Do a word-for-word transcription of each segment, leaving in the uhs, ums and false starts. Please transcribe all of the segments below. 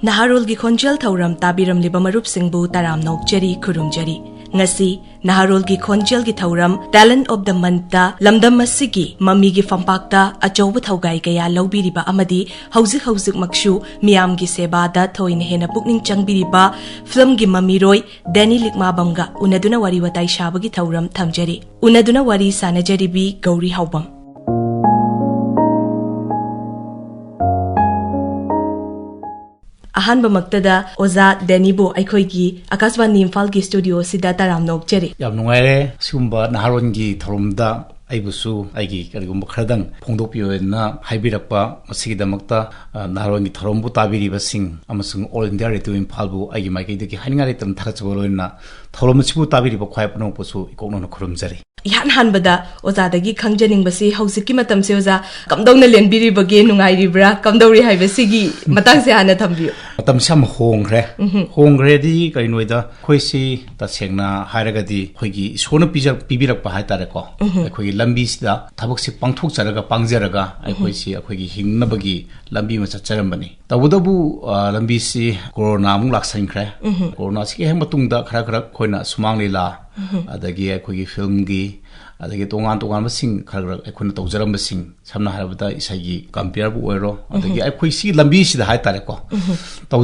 ꯅꯍꯥꯔꯣꯜꯒꯤ ꯈꯣꯟꯖꯦꯜ ꯊꯧꯔꯝ ꯇꯥꯕꯤꯔꯝꯂꯤꯕ ꯃꯔꯨꯞꯁꯤꯡꯕꯨ ꯇꯔꯥꯝꯅ ꯑꯣꯛꯆꯔꯤ, ꯈꯨꯔꯨꯝꯖꯔꯤ꯫ ꯉꯁꯤ ꯅꯍꯥꯔꯣꯜꯒꯤ ꯈꯣꯟꯖꯦꯜꯒꯤ ꯊꯧꯔꯝ Talent of the Monthꯇ ꯂꯝꯗꯝ ꯑꯁꯤꯒꯤ ꯃꯃꯤꯒꯤ ꯐꯝꯄꯥꯛꯇ ꯑꯆꯧꯕ ꯊꯧꯒꯥꯏ ꯀꯌꯥ ꯂꯧꯕꯤꯔꯤꯕ ꯑꯃꯗꯤ ꯍꯧꯖꯤꯛ ꯍꯧꯖꯤꯛꯃꯛꯁꯨ ꯃꯤꯌꯥꯝꯒꯤ ꯁꯦꯕꯥꯗ ꯊꯣꯏꯅ ꯍꯦꯟꯅ ꯄꯨꯛꯅꯤꯡ ꯆꯪꯕꯤꯔꯤꯕ ꯐꯤꯂꯝꯒꯤ ꯃꯃꯤꯔꯣꯏ ꯗꯦꯅꯤ ꯂꯤꯛꯃꯥꯕꯝꯒ ꯎꯅꯗꯨꯅ ꯋꯥꯔꯤ ꯋꯥꯇꯥꯏ ꯁꯥꯕꯒꯤ ꯊꯧꯔꯝ ꯊꯝꯖꯔꯤ꯫ ꯎꯅꯗꯨꯅ ꯋꯥꯔꯤ ꯁꯥꯅꯖꯔꯤꯕꯤ ꯒꯧꯔꯤ ꯍꯥꯎꯕꯝ꯫ ꯑꯍꯥꯟꯕꯃꯛꯇꯗ ꯑꯣꯖꯥ ꯗꯦꯅꯤꯕꯨ ꯑꯩꯈꯣꯏꯒꯤ ꯑꯀꯥꯁꯕꯥꯅꯤ ꯏꯝꯐꯥꯜꯒꯤ ꯁ꯭ꯇꯨꯗꯤꯑꯣꯁꯤꯗ ꯇꯔꯥꯝꯅ ꯑꯣꯛꯆꯔꯤ꯫ ꯌꯥꯝ ꯅꯨꯡꯉꯥꯏꯔꯦ꯫ ꯁꯤꯒꯨꯝꯕ ꯅꯍꯥꯔꯣꯟꯒꯤ ꯊꯧꯔꯝꯗ ꯑꯩꯕꯨꯁꯨ ꯑꯩꯒꯤ ꯀꯔꯤꯒꯨꯝꯕ ꯈꯔꯗꯪ ꯐꯣꯡꯗꯣꯛꯄꯤꯌꯣꯅ ꯍꯥꯏꯕꯤꯔꯛꯄ, ꯃꯁꯤꯒꯤꯗꯃꯛꯇ, ꯑ, ꯅꯍꯥꯔꯣꯟꯒꯤ ꯊꯧꯔꯝꯕꯨ ꯇꯥꯕꯤꯔꯤꯕꯁꯤꯡ ꯑꯃꯁꯨꯡ All India Radio ꯏꯝꯐꯥꯜꯕꯨ ꯑꯩꯒꯤ ꯃꯥꯏꯀꯩꯗꯒꯤ ꯍꯥꯏꯅꯤꯡꯉꯥꯏ ꯂꯩꯇꯅ ꯊꯥꯒꯠꯆꯕ ꯂꯣꯏꯅꯅ ꯊꯧꯔꯝ ꯑꯁꯤꯕꯨ ꯇꯥꯕꯤꯔꯤꯕ ꯈ꯭ꯋꯥꯏ ꯄꯨꯝꯅꯃꯛꯄꯨꯁꯨ ꯏꯀꯣꯛꯅꯅ ꯈꯨꯔꯨꯝꯖꯔꯤ꯫ ꯏꯍꯥꯟ ꯍꯥꯟꯕꯗ ꯑꯣꯖꯥꯗꯒꯤ ꯈꯪꯖꯅꯤꯡꯕꯁꯤ ꯍꯧꯖꯤꯛꯀꯤ ꯃꯇꯝꯁꯦ ꯑꯣꯖꯥ ꯀꯝꯗꯧꯅ ꯂꯦꯟꯕꯤꯔꯤꯕꯒꯦ, ꯅꯨꯡꯉꯥꯏꯔꯤꯕ꯭ꯔꯥ, ꯀꯝꯗꯧꯔꯤ ꯍꯥꯏꯕꯁꯤꯒꯤ ꯃꯇꯥꯡꯁꯦ ꯍꯥꯟꯅ ꯊꯝꯕꯤꯌꯨ꯫ ꯃꯇꯝꯁꯦ ꯌꯥꯝ ꯍꯣꯡꯈ꯭ꯔꯦ꯫ ꯎꯝꯍꯨꯝ꯫ ꯍꯣꯡꯈ꯭ꯔꯦꯗꯤ ꯀꯔꯤꯅꯣꯗ, ꯑꯩꯈꯣꯏꯁꯤ ꯇꯁꯦꯡꯅ ꯍꯥꯏꯔꯒꯗꯤ ꯑꯩꯈꯣꯏꯒꯤ ꯏꯁꯣꯔꯅ ꯄꯤꯖ-, ꯄꯤꯕꯤꯔꯛꯄ ꯍꯥꯏꯇꯥꯔꯦꯀꯣ꯫ ꯎꯝꯍꯨꯝ꯫ ꯑꯩꯈꯣꯏꯒꯤ ꯂꯝꯕꯤꯁꯤꯗ ꯊꯕꯛꯁꯤ ꯄꯥꯡꯊꯣꯛꯆꯔꯒ ꯄꯥꯡꯖꯔꯒ ꯎꯝꯍꯨꯝ꯫ ꯑꯩꯈꯣꯏꯁꯤ ꯑꯩꯈꯣꯏꯒꯤ ꯍꯤꯡꯅꯕꯒꯤ ꯂꯝꯕꯤ ꯑꯃ ꯆꯠꯆꯔꯝꯕꯅꯤ꯫ ꯇꯧꯕꯇꯕꯨ, ꯑ, ꯂꯝꯕꯤꯁꯤ ꯀꯣꯔꯣꯅꯥ ꯑꯃꯨꯛ ꯂꯥꯛꯁꯟꯈ꯭ꯔꯦ꯫ ꯎꯝꯍꯨꯝ꯫ ꯀꯣꯔꯣꯅꯥꯁꯤꯒꯤ ꯍꯦꯛ ꯃꯇꯨꯡꯗ ꯈꯔ ꯈꯔ ꯑꯩꯈꯣꯏꯅ ꯁꯨꯃꯥꯡ ꯂꯤꯂꯥ, ꯎꯝꯍꯨꯝ꯫ ꯑꯗꯒꯤ ꯑꯩꯈꯣꯏꯒꯤ ꯐꯤꯂꯝꯒꯤ, ꯑꯗꯒꯤ ꯇꯣꯉꯥꯟ ꯇꯣꯉꯥꯟꯕꯁꯤꯡ ꯈꯔ ꯈꯔ ꯑꯩꯈꯣꯏꯅ ꯇꯧꯖꯔꯝꯕꯁꯤꯡ, ꯁꯝꯅ ꯍꯥꯏꯔꯕꯗ ꯏꯁꯩꯒꯤ ꯀꯝꯄꯤꯌꯔꯕꯨ ꯑꯣꯏꯔꯣ, ꯑꯗꯒꯤ ꯎꯝꯍꯨꯝ꯫ ꯑꯩꯈꯣꯏ ꯁꯤꯒꯤ ꯂꯝꯕꯤꯁꯤꯗ ꯍꯥꯏꯇꯥꯔꯦꯀꯣ, ꯎꯝꯍꯨꯝ꯫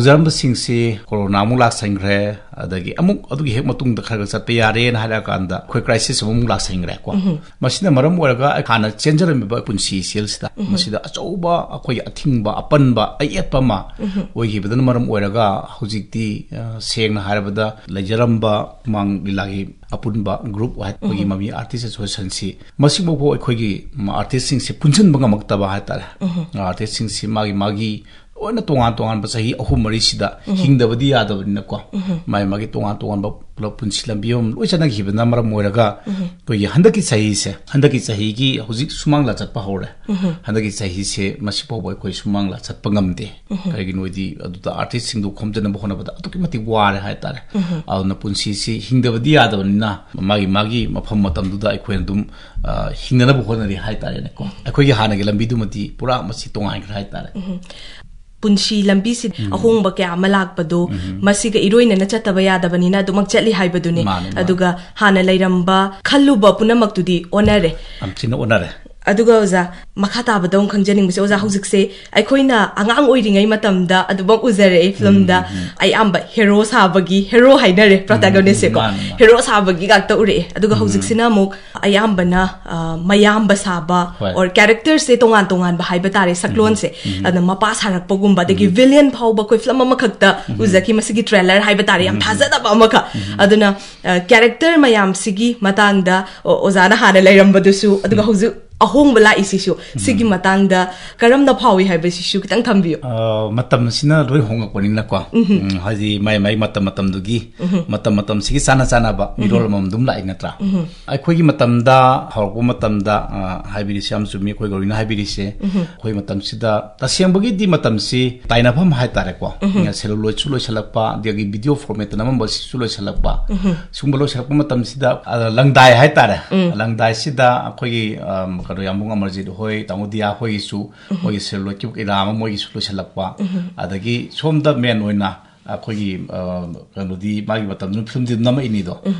ꯇꯧꯖꯔꯝꯕꯁꯤꯡꯁꯤ ꯀꯣꯔꯣꯅꯥ ꯑꯃꯨꯛ ꯂꯥꯛꯁꯟꯈ꯭ꯔꯦ, ꯑꯗꯒꯤ ꯑꯃꯨꯛ ꯑꯗꯨꯒꯤ ꯍꯦꯛ ꯃꯇꯨꯡꯗ ꯈꯔ ꯈꯔ ꯆꯠꯄ ꯌꯥꯔꯦꯅ ꯍꯥꯏꯔꯛꯑꯀꯥꯟꯗ ꯑꯩꯈꯣꯏ ꯀ꯭ꯔꯥꯏꯁꯤꯁ ꯑꯃꯃꯨꯛ ꯂꯥꯛꯁꯟꯈ꯭ꯔꯦꯀꯣ꯫ ꯎꯝꯍꯨꯝ꯫ ꯃꯁꯤꯅ ꯃꯔꯝ ꯑꯣꯏꯔꯒ ꯑꯩ ꯍꯥꯟꯅ ꯆꯦꯟꯖꯔꯝꯃꯤꯕ ꯄꯨꯟꯁꯤ ꯏꯆꯦꯜꯁꯤꯗ ꯎꯝꯍꯨꯝ꯫ ꯃꯁꯤꯗ ꯑꯆꯧꯕ ꯑꯩꯈꯣꯏꯒꯤ ꯑꯊꯤꯡꯕ, ꯑꯄꯟꯕ, ꯑꯌꯦꯠꯄ ꯑꯃ ꯎꯝꯍꯨꯝ꯫ ꯑꯣꯏꯈꯤꯕꯗꯨꯅ ꯃꯔꯝ ꯑꯣꯏꯔꯒ ꯍꯧꯖꯤꯛꯇꯤ, ꯑ, ꯁꯦꯡꯅ ꯍꯥꯏꯔꯕꯗ ꯂꯩꯖꯔꯝꯕ ꯃꯥꯡ ꯂꯤꯂꯥꯒꯤ ꯑꯄꯨꯟꯕ ꯒ꯭ꯔꯨꯞ ꯍꯥꯏ-, ꯑꯩꯈꯣꯏꯒꯤ ꯎꯝꯍꯨꯝ꯫ ꯃꯃꯤ ꯑꯥꯔꯇꯤꯁ ꯑꯦꯁꯣꯁꯤꯌꯦꯁꯟꯁꯤ ꯃꯁꯤꯐꯥꯎꯕ ꯑꯩꯈꯣꯏꯒꯤ, ꯎꯝ, ꯑꯥꯔꯇꯤꯁꯁꯤꯡꯁꯤ ꯄꯨꯟꯁꯤꯟꯕ ꯉꯝꯃꯛꯇꯕ ꯍꯥꯏꯇꯥꯔꯦ꯫ ꯎꯝꯍꯨꯝ꯫ ꯑꯥꯔꯇꯤꯁꯁꯤꯡꯁꯤ ꯃꯥꯒꯤ ꯃꯥꯒꯤ ꯂꯣꯏꯅ ꯇꯣꯉꯥꯟ ꯇꯣꯉꯥꯟꯕ ꯆꯍꯤ ꯑꯍꯨꯝ ꯃꯔꯤꯁꯤꯗ ꯎꯝꯍꯨꯝ꯫ ꯍꯤꯡꯗꯕꯗꯤ ꯌꯥꯗꯕꯅꯤꯅꯀꯣ, ꯎꯝꯍꯨꯝ꯫ ꯃꯥꯒꯤ ꯃꯥꯒꯤ ꯇꯣꯉꯥꯟ ꯇꯣꯉꯥꯟꯕ ꯄꯨꯂꯞ ꯄꯨꯟꯁꯤ ꯂꯝꯕꯤ ꯑꯃ ꯂꯣꯏ ꯆꯠꯅꯈꯤꯕꯅ ꯃꯔꯝ ꯑꯣꯏꯔꯒ ꯎꯝꯍꯨꯝ꯫ ꯑꯩꯈꯣꯏꯒꯤ ꯍꯟꯗꯛꯀꯤ ꯆꯍꯤꯁꯦ, ꯍꯟꯗꯛꯀꯤ ꯆꯍꯤꯒꯤ ꯍꯧꯖꯤꯛ ꯁꯨꯃꯥꯡ ꯂꯥ ꯆꯠꯄ ꯍꯧꯔꯦ꯫ ꯎꯝꯍꯨꯝ꯫ ꯍꯟꯗꯛꯀꯤ ꯆꯍꯤꯁꯦ ꯃꯁꯤꯐꯥꯎꯕ ꯑꯩꯈꯣꯏ ꯁꯨꯃꯥꯡ ꯂꯥ ꯆꯠꯄ ꯉꯝꯗꯦ꯫ ꯎꯝꯍꯨꯝ꯫ ꯀꯔꯤꯒꯤꯅꯣꯗꯤ ꯑꯗꯨꯗ ꯑꯥꯔꯇꯤꯁꯁꯤꯡꯗꯨ ꯈꯣꯝꯖꯅꯕ ꯍꯣꯠꯅꯕꯗ ꯑꯗꯨꯛꯀꯤ ꯃꯇꯤꯛ ꯋꯥꯔꯦ ꯍꯥꯏꯇꯥꯔꯦ꯫ ꯎꯝꯍꯨꯝ꯫ ꯑꯗꯨꯅ ꯄꯨꯟꯁꯤꯁꯤ ꯍꯤꯡꯗꯕꯗꯤ ꯌꯥꯗꯕꯅꯤꯅ ꯃꯥꯒꯤ ꯃꯥꯒꯤ ꯃꯐꯝ ꯃꯇꯝꯗꯨꯗ ꯑꯩꯈꯣꯏꯅ ꯑꯗꯨꯝ, ꯑ, ꯍꯤꯡꯅꯅꯕ ꯍꯣꯠꯅꯔꯤ ꯍꯥꯏꯇꯥꯔꯦꯅꯦꯀꯣ꯫ ꯑꯩꯈꯣꯏꯒꯤ ꯍꯥꯟꯅꯒꯤ ꯂꯝꯕꯤꯗꯨꯃꯗꯤ ꯄꯨꯔꯥ ꯃꯁꯤ ꯇꯣꯉꯥꯟꯈ꯭ꯔꯦ ꯍꯥꯏꯇꯥꯔꯦ꯫ ꯎꯝꯍꯨꯝ꯫ ꯄꯨꯟꯁꯤ ꯂꯝꯕꯤꯁꯤ ꯑꯍꯣꯡꯕ ꯀꯌꯥ ꯑꯃ ꯂꯥꯛꯄꯗꯣ, ꯃꯁꯤꯒ ꯏꯔꯣꯏꯅꯅ ꯆꯠꯇꯕ ꯌꯥꯗꯕꯅꯤꯅ ꯑꯗꯨꯃꯛ ꯆꯠꯂꯤ ꯍꯥꯏꯕꯗꯨꯅꯤ꯫ ꯃꯥꯅꯤ, ꯃꯥꯅꯤ꯫ ꯑꯗꯨꯒ ꯍꯥꯟꯅ ꯂꯩꯔꯝꯕ ꯈꯜꯂꯨꯕ ꯄꯨꯝꯅꯃꯛꯇꯨꯗꯤ ꯑꯣꯟꯅꯔꯦ꯫ ꯌꯥꯝ ꯊꯤꯅ ꯑꯣꯟꯅꯔꯦ꯫ ꯑꯗꯨꯒ ꯑꯣꯖꯥ, ꯃꯈꯥ ꯇꯥꯕꯗ ꯑꯃꯨꯛ ꯈꯪꯖꯅꯤꯡꯕꯁꯦ, ꯑꯣꯖꯥ, ꯍꯧꯖꯤꯛꯁꯦ ꯑꯩꯈꯣꯏꯅ ꯑꯉꯥꯡ ꯑꯣꯏꯔꯤꯉꯩ ꯃꯇꯝꯗ ꯑꯗꯨꯃꯛ ꯎꯖꯔꯛꯑꯦ ꯐꯤꯂꯝꯗ, ꯑꯌꯥꯝꯕ ꯍꯦꯔꯣ ꯁꯥꯕꯒꯤ, ꯍꯦꯔꯣ ꯍꯥꯏꯅꯔꯦ ꯄ꯭ꯔꯣꯇꯥꯒꯣꯅꯤꯁꯁꯦꯀꯣ, ꯃꯥꯅꯤ, ꯃꯥꯅꯤ꯫ ꯍꯦꯔꯣ ꯁꯥꯕꯒꯤ ꯉꯥꯛꯇ ꯎꯔꯛꯑꯦ꯫ ꯑꯗꯨꯒ ꯍꯧꯖꯤꯛꯁꯤꯅ ꯑꯃꯨꯛ ꯑꯌꯥꯝꯕꯅ, ꯑ, ꯃꯌꯥꯝꯕ ꯁꯥꯕ, ꯍꯣꯏ꯫ or characterꯁꯦ ꯇꯣꯉꯥꯟ ꯇꯣꯉꯥꯟꯕ ꯍꯥꯏꯕ ꯇꯥꯔꯦ, ꯁꯛꯂꯣꯟꯁꯦ꯫ ꯑꯗ ꯃꯄꯥ ꯁꯥꯔꯛꯄꯒꯨꯝꯕ, ꯑꯗꯒꯤ villain ꯐꯥꯎꯕ ꯑꯩꯈꯣꯏ ꯐꯤꯂꯝ ꯑꯃꯈꯛꯇ ꯎꯖꯈꯤ, ꯃꯁꯤꯒꯤ trailer ꯍꯥꯏꯕ ꯇꯥꯔꯦ, ꯌꯥꯝ ꯊꯥꯖꯗꯕ ꯑꯃꯈꯛ꯫ ꯑꯗꯨꯅ, ꯑ, character ꯃꯌꯥꯝꯁꯤꯒꯤ ꯃꯇꯥꯡꯗ, ꯑꯣ-, ꯑꯣꯖꯥꯅ ꯍꯥꯟꯅ ꯂꯩꯔꯝꯕꯗꯨꯁꯨ, ꯑꯗꯨꯒ ꯍꯧꯖꯤꯛ ꯑꯍꯣꯡꯕ ꯂꯥꯛꯏꯁꯤꯁꯨ, ꯁꯤꯒꯤ ꯃꯇꯥꯡꯗ ꯀꯔꯝꯅ ꯐꯥꯎꯏ ꯍꯥꯏꯕꯁꯤꯁꯨ ꯈꯤꯇꯪ ꯊꯝꯕꯤꯌꯨ꯫ ꯑ, ꯃꯇꯝꯁꯤꯅ ꯂꯣꯏ ꯍꯣꯡꯉꯛꯄꯅꯤꯅꯀꯣ꯫ ꯎꯝ, ꯍꯥꯏꯗꯤ ꯃꯥꯏ ꯃꯥꯏ ꯃꯇꯝ ꯃꯇꯝꯗꯨꯒꯤ, ꯃꯇꯝ ꯃꯇꯝꯁꯤꯒꯤ ꯆꯥꯅ ꯆꯥꯅꯕ ꯃꯤꯔꯣꯜ ꯑꯃꯃꯝ ꯑꯗꯨꯝ ꯂꯥꯛꯏ ꯅꯠꯇ꯭ꯔꯥ? ꯑꯩꯈꯣꯏꯒꯤ ꯃꯇꯝꯗ ꯍꯧꯔꯛꯄ ꯃꯇꯝꯗ, ꯑ, ꯍꯥꯏꯕꯤꯔꯤꯁꯤ ꯌꯥꯝ ꯆꯨꯝꯃꯤ, ꯑꯩꯈꯣꯏ ꯒꯧꯔꯤꯅ ꯍꯥꯏꯕꯤꯔꯤꯁꯦ꯫ ꯑꯩꯈꯣꯏ ꯃꯇꯝꯁꯤꯗ ꯇꯁꯦꯡꯕꯒꯤꯗꯤ ꯃꯇꯝꯁꯤ ꯇꯥꯏꯅꯐꯝ ꯍꯥꯏꯇꯥꯔꯦꯀꯣ꯫ ꯁꯦꯂꯨꯂꯣꯏꯗꯁꯨ ꯂꯣꯏꯁꯤꯜꯂꯛꯄ, ꯑꯗꯒꯤ video formatꯇ ꯅꯝꯃꯝꯕꯁꯤꯁꯨ ꯂꯣꯏꯁꯤꯜꯂꯛꯄ꯫ ꯁꯤꯒꯨꯝꯕ ꯂꯣꯏꯁꯤꯜꯂꯛꯄ ꯃꯇꯝꯁꯤꯗ, ꯑ, ꯂꯪꯗꯥꯏ ꯍꯥꯏꯇꯥꯔꯦ꯫ ꯂꯪꯗꯥꯏꯁꯤꯗ ꯑꯩꯈꯣꯏꯒꯤ, ꯑ, ꯀꯩꯅꯣ, ꯌꯥꯝꯕꯨꯡ ꯑꯃꯔꯖꯤꯠ ꯍꯣꯏ, ꯇꯥꯃꯣ ꯗꯤꯌꯥ ꯍꯣꯏꯒꯤꯁꯨ ꯃꯣꯏꯒꯤ ꯁꯦꯂꯨꯂꯣꯏꯗꯀꯤ ꯏꯔꯥ ꯑꯃ ꯃꯣꯏꯒꯤꯁꯨ ꯂꯣꯏꯁꯤꯜꯂꯛꯄ꯫ ꯑꯗꯒꯤ ꯁꯣꯝꯗ main ꯑꯣꯏꯅ ꯑꯩꯈꯣꯏꯒꯤ, ꯑ, ꯀꯩꯅꯣꯗꯤ ꯃꯥꯒꯤ ꯃꯇꯝꯗꯨꯅ ꯐꯤꯂꯝꯗꯤ ꯅꯝꯃꯛꯏꯅꯤꯗꯣ꯫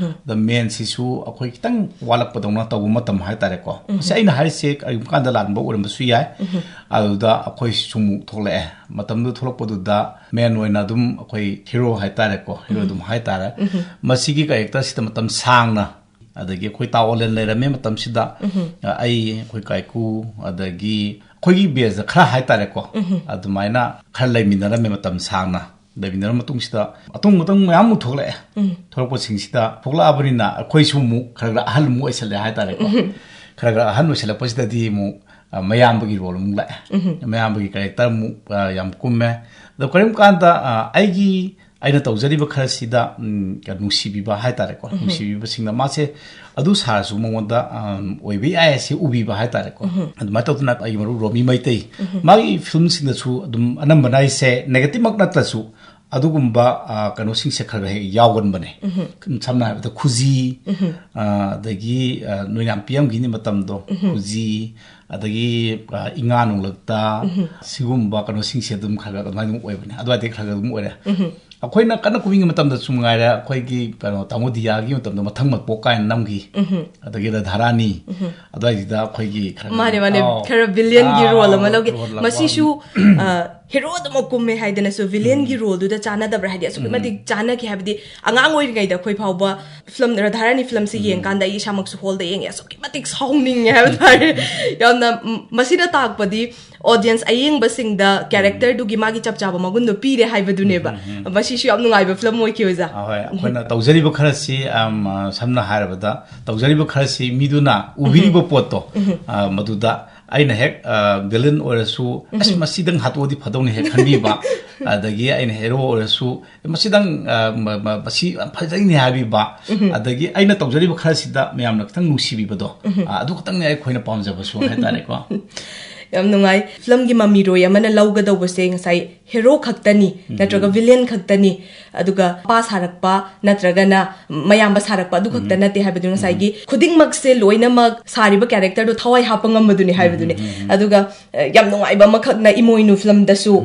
ꯑꯗ main ꯁꯤꯁꯨ ꯑꯩꯈꯣꯏ ꯈꯤꯇꯪ ꯋꯥꯠꯂꯛꯄꯗꯧꯅ ꯇꯧꯕ ꯃꯇꯝ ꯍꯥꯏꯇꯥꯔꯦꯀꯣ꯫ ꯃꯁꯤ ꯑꯩꯅ ꯍꯥꯏꯔꯤꯁꯦ ꯀꯔꯤꯒꯨꯝꯕ ꯀꯥꯟꯗ ꯂꯥꯟꯕ ꯑꯣꯏꯔꯝꯕꯁꯨ ꯌꯥꯏ꯫ ꯑꯗꯨꯗ ꯑꯩꯈꯣꯏꯁꯨ ꯑꯃꯨꯛ ꯊꯣꯛꯂꯛꯑꯦ꯫ ꯃꯇꯝꯗꯨ ꯊꯣꯛꯂꯛꯄꯗꯨꯗ main ꯑꯣꯏꯅ ꯑꯗꯨꯝ ꯑꯩꯈꯣꯏ hero ꯍꯥꯏꯇꯥꯔꯦꯀꯣ, hero ꯑꯗꯨꯝ ꯍꯥꯏꯇꯥꯔꯦ꯫ ꯃꯁꯤꯒꯤ character ꯁꯤꯗ ꯃꯇꯝ ꯁꯥꯡꯅ, ꯑꯗꯒꯤ ꯑꯩꯈꯣꯏ ꯇꯥ ꯑꯣꯂꯦꯟ ꯂꯩꯔꯝꯃꯦ ꯃꯇꯝꯁꯤꯗ꯫ ꯑꯩ, ꯑꯩꯈꯣꯏ ꯀꯥꯏꯀꯨ, ꯑꯗꯒꯤ ꯑꯩꯈꯣꯏꯒꯤ batchꯇ ꯈꯔ ꯍꯥꯏꯇꯥꯔꯦꯀꯣ, ꯑꯗꯨꯃꯥꯏꯅ ꯈꯔ ꯂꯩꯃꯤꯟꯅꯔꯝꯃꯦ ꯃꯇꯝ ꯁꯥꯡꯅ꯫ ꯂꯩꯃꯤꯟꯅꯔ ꯃꯇꯨꯡꯁꯤꯗ ꯑꯇꯣꯡ ꯑꯇꯣꯡ ꯃꯌꯥꯝ ꯑꯃꯨꯛ ꯊꯣꯛꯂꯛꯑꯦ꯫ ꯊꯣꯛꯂꯛꯄꯁꯤꯡꯁꯤꯗ ꯊꯣꯛꯂꯛꯑꯕꯅꯤꯅ ꯑꯩꯈꯣꯏꯁꯨ ꯑꯃꯨꯛ ꯈꯔ ꯈꯔ ꯑꯍꯜ ꯑꯃꯨꯛ ꯑꯣꯏꯁꯜꯂꯦ ꯍꯥꯏꯇꯥꯔꯦꯀꯣ꯫ ꯈꯔ ꯈꯔ ꯑꯍꯜ ꯑꯣꯏꯁꯜꯂꯛꯄꯁꯤꯗꯗꯤ ꯑꯃꯨꯛ, ꯑ, ꯃꯌꯥꯝꯕꯒꯤ role ꯑꯃꯨꯛ ꯂꯥꯛꯑꯦ꯫ ꯃꯌꯥꯝꯕꯒꯤ character ꯑꯃꯨꯛ, ꯑ, ꯌꯥꯝ ꯀꯨꯝꯃꯦ꯫ ꯑꯗꯣ ꯀꯔꯤꯒꯨꯝꯕ ꯀꯥꯟꯗ, ꯑ, ꯑꯩꯒꯤ, ꯑꯩꯅ ꯇꯧꯖꯔꯤꯕ ꯈꯔꯁꯤꯗ, ꯎꯝ, ꯀ-, ꯅꯨꯡꯁꯤꯕꯤꯕ ꯍꯥꯏꯇꯥꯔꯦꯀꯣ꯫ ꯅꯨꯡꯁꯤꯕꯤꯕꯁꯤꯡꯅ ꯃꯥꯁꯦ ꯑꯗꯨ ꯁꯥꯔꯁꯨ ꯃꯉꯣꯟꯗ, ꯑ, ꯑꯣꯏꯕ ꯌꯥꯏ ꯍꯥꯏꯁꯦ ꯎꯕꯤꯕ ꯍꯥꯏꯇꯥꯔꯦꯀꯣ꯫ ꯑꯗꯨꯃꯥꯏꯅ ꯇꯧꯗꯅ ꯑꯩꯒꯤ ꯃꯔꯨꯞ ꯔꯣꯃꯤ ꯃꯩꯇꯩ, ꯃꯥꯒꯤ ꯐꯤꯂꯝꯁꯤꯡꯗꯁꯨ ꯑꯗꯨꯝ ꯑꯅꯝꯕꯅ ꯑꯩꯁꯦ negative ꯃꯛ ꯅꯠꯇ꯭ꯔꯁꯨ ꯑꯗꯨꯒꯨꯝꯕ ꯑ, ꯀꯩꯅꯣꯁꯤꯡꯁꯦ ꯈꯔ ꯈꯔ ꯍꯦꯛ ꯌꯥꯎꯒꯟꯕꯅꯦ꯫ ꯁꯝꯅ ꯍꯥꯏꯔꯕꯗ ꯈꯨꯖꯤ, ꯑ, ꯑꯗꯒꯤ ꯑ, ꯅꯣꯏꯅꯥꯝ ꯄꯤꯌꯝꯒꯤꯅꯤ ꯃꯇꯝꯗꯣ, ꯈꯨꯖꯤ, ꯑꯗꯒꯤ ꯑ, ꯏꯉꯥ ꯅꯣꯡꯂꯛꯇ, ꯁꯤꯒꯨꯝꯕ ꯀꯩꯅꯣꯁꯤꯡꯁꯦ ꯑꯗꯨꯝ ꯈꯔ ꯈꯔ ꯑꯗꯨꯃꯥꯏꯅ ꯑꯗꯨꯝ ꯑꯣꯏꯕꯅꯦ꯫ ꯑꯗꯨꯋꯥꯏꯗꯩ ꯈꯔ ꯈꯔ ꯑꯗꯨꯝ ꯑꯣꯏꯔꯦ꯫ ꯑꯩꯈꯣꯏꯅ ꯀꯟꯅ ꯀꯨꯝꯃꯤꯉꯩ ꯃꯇꯝꯗꯁꯨ ꯉꯥꯏꯔꯦ, ꯑꯩꯈꯣꯏꯒꯤ ꯀꯩꯅꯣ ꯇꯥꯃꯣ ꯗꯤꯌꯥꯒꯤ ꯃꯇꯝꯗ ꯃꯊꯪ ꯃꯄꯣꯛ ꯀꯥꯏꯅ ꯅꯝꯈꯤ꯫ ꯑꯗꯒꯤ ꯔꯥꯙꯥꯔꯥꯅꯤ, ꯑꯗꯨꯋꯥꯏꯗꯨꯗ ꯑꯩꯈꯣꯏꯒꯤ ꯈꯔ ꯃꯥꯅꯦ, ꯃꯥꯅꯦ, ꯑꯥꯎ, ꯈꯔ ꯚꯤꯂꯤꯌꯟꯒꯤ ꯑꯥꯎ, ꯔꯣꯜ ꯑꯃ ꯂꯧꯒꯦ꯫ ꯔꯣꯜ ꯂꯧꯕ꯫ ꯃꯁꯤꯁꯨ ꯑ, ꯍꯦꯔꯣꯗꯃꯛ ꯀꯨꯝꯃꯦ ꯍꯥꯏꯗꯅꯁꯨ ꯚꯤꯂꯤꯌꯟꯒꯤ ꯔꯣꯜꯗꯨꯗ ꯆꯥꯟꯅꯗꯕ꯭ꯔꯥ? ꯍꯥꯏꯗꯤ ꯑꯁꯨꯛꯀꯤ ꯃꯇꯤꯛ ꯆꯥꯟꯅꯈꯤ ꯍꯥꯏꯕꯗꯤ, ꯑꯉꯥꯡ ꯑꯣꯏꯔꯤꯉꯩꯗ ꯑꯩꯈꯣꯏ ꯐꯥꯎꯕ ꯐꯤꯂꯝ, ꯔꯥꯙꯥꯔꯥꯅꯤ ꯐꯤꯂꯝꯁꯤ ꯌꯦꯡꯀꯥꯟꯗ ꯑꯩ ꯏꯁꯥꯃꯛꯁꯨ ꯍꯣꯜꯗ ꯌꯦꯡꯉꯦ, ꯑꯁꯨꯛꯀꯤ ꯃꯇꯤꯛ ꯁꯥꯎꯅꯤꯡꯉꯦ ꯍꯥꯏꯕ ꯇꯥꯔꯦ꯫ ꯌꯥꯝꯅ ꯝ, ꯃꯁꯤꯅ ꯇꯥꯛꯄꯗꯤ ꯑꯣꯗꯤꯌꯟꯁ ꯑꯌꯦꯡꯕꯁꯤꯡꯗ ꯀꯦꯔꯦꯛꯇꯔꯗꯨꯒꯤ ꯃꯥꯒꯤ ꯆꯞ ꯆꯥꯕ ꯃꯒꯨꯟꯗꯣ ꯄꯤꯔꯦ ꯍꯥꯏꯕꯗꯨꯅꯦꯕ꯫ ꯃꯁꯤꯁꯨ ꯌꯥꯝ ꯅꯨꯡꯉꯥꯏꯕ ꯐꯤꯂꯝ ꯑꯣꯏꯈꯤ, ꯑꯣꯖꯥ꯫ ꯑꯍꯣꯏ, ꯑꯩꯈꯣꯏꯅ ꯇꯧꯖꯔꯤꯕ ꯈꯔꯁꯤ, ꯑꯝ, ꯑ, ꯁꯝꯅ ꯍꯥꯏꯔꯕꯗ, ꯇꯧꯖꯔꯤꯕ ꯈꯔꯁꯤ ꯃꯤꯗꯨꯅ ꯎꯕꯤꯔꯤꯕ ꯄꯣꯠꯇꯣ, ꯑ, ꯃꯗꯨꯗ ꯑꯩꯅ ꯍꯦꯛ, ꯑ, ꯚꯤꯂꯟ ꯑꯣꯏꯔꯁꯨ, "ꯑꯁ, ꯃꯁꯤꯗꯪ ꯍꯥꯠꯇꯣꯛꯑꯗꯤ ꯐꯗꯧꯅꯤ" ꯍꯦꯛ ꯈꯟꯕꯤꯕ, ꯑꯗꯒꯤ ꯑꯩꯅ ꯍꯦꯔꯣ ꯑꯣꯏꯔꯁꯨ, "ꯃꯁꯤꯗꯪ, ꯑ, ꯃ-, ꯃ-, ꯃꯁꯤ ꯌꯥꯝ ꯐꯖꯩꯅꯦ" ꯍꯥꯏꯕꯤꯕ, ꯑꯗꯒꯤ ꯑꯩꯅ ꯇꯧꯖꯔꯤꯕ ꯈꯔꯁꯤꯗ ꯃꯌꯥꯝꯅ ꯈꯤꯇꯪ ꯅꯨꯡꯁꯤꯕꯤꯕꯗꯣ, ꯑ, ꯑꯗꯨ ꯈꯛꯇꯪꯅꯦ ꯑꯩꯈꯣꯏꯅ ꯄꯥꯝꯖꯕꯁꯨ ꯍꯥꯏꯇꯥꯔꯦꯀꯣ꯫ ꯌꯥꯝ ꯅꯨꯡꯉꯥꯏ꯫ ꯐꯤꯂꯝꯒꯤ ꯃꯃꯤꯔꯣꯏ ꯑꯃꯅ ꯂꯧꯒꯗꯧꯕꯁꯦ ꯉꯁꯥꯏ ꯍꯦꯔꯣ ꯈꯛꯇꯅꯤ, ꯅꯠꯇ꯭ꯔꯒ ꯚꯤꯂꯦꯟ ꯈꯛꯇꯅꯤ, ꯑꯗꯨꯒ ꯃꯄꯥ ꯁꯥꯔꯛꯄ ꯅꯠꯇ꯭ꯔꯒꯅ ꯃꯌꯥꯝꯕ ꯁꯥꯔꯛꯄ ꯑꯗꯨ ꯈꯛꯇ ꯅꯠꯇꯦ ꯍꯥꯏꯕꯗꯨ ꯉꯁꯥꯏꯒꯤ ꯈꯨꯗꯤꯡꯃꯛꯁꯦ ꯂꯣꯏꯅꯃꯛ ꯁꯥꯔꯤꯕ ꯀꯦꯔꯦꯛꯇꯔꯗꯣ ꯊꯋꯥꯏ ꯍꯥꯞꯄ ꯉꯝꯕꯗꯨꯅꯤ ꯍꯥꯏꯕꯗꯨꯅꯤ꯫ ꯑꯗꯨꯒ ꯑ, ꯌꯥꯝ ꯅꯨꯡꯉꯥꯏꯕ ꯑꯃꯈꯛꯅ ꯏꯃꯣꯏꯅꯨ ꯐꯤꯂꯝꯗꯁꯨ,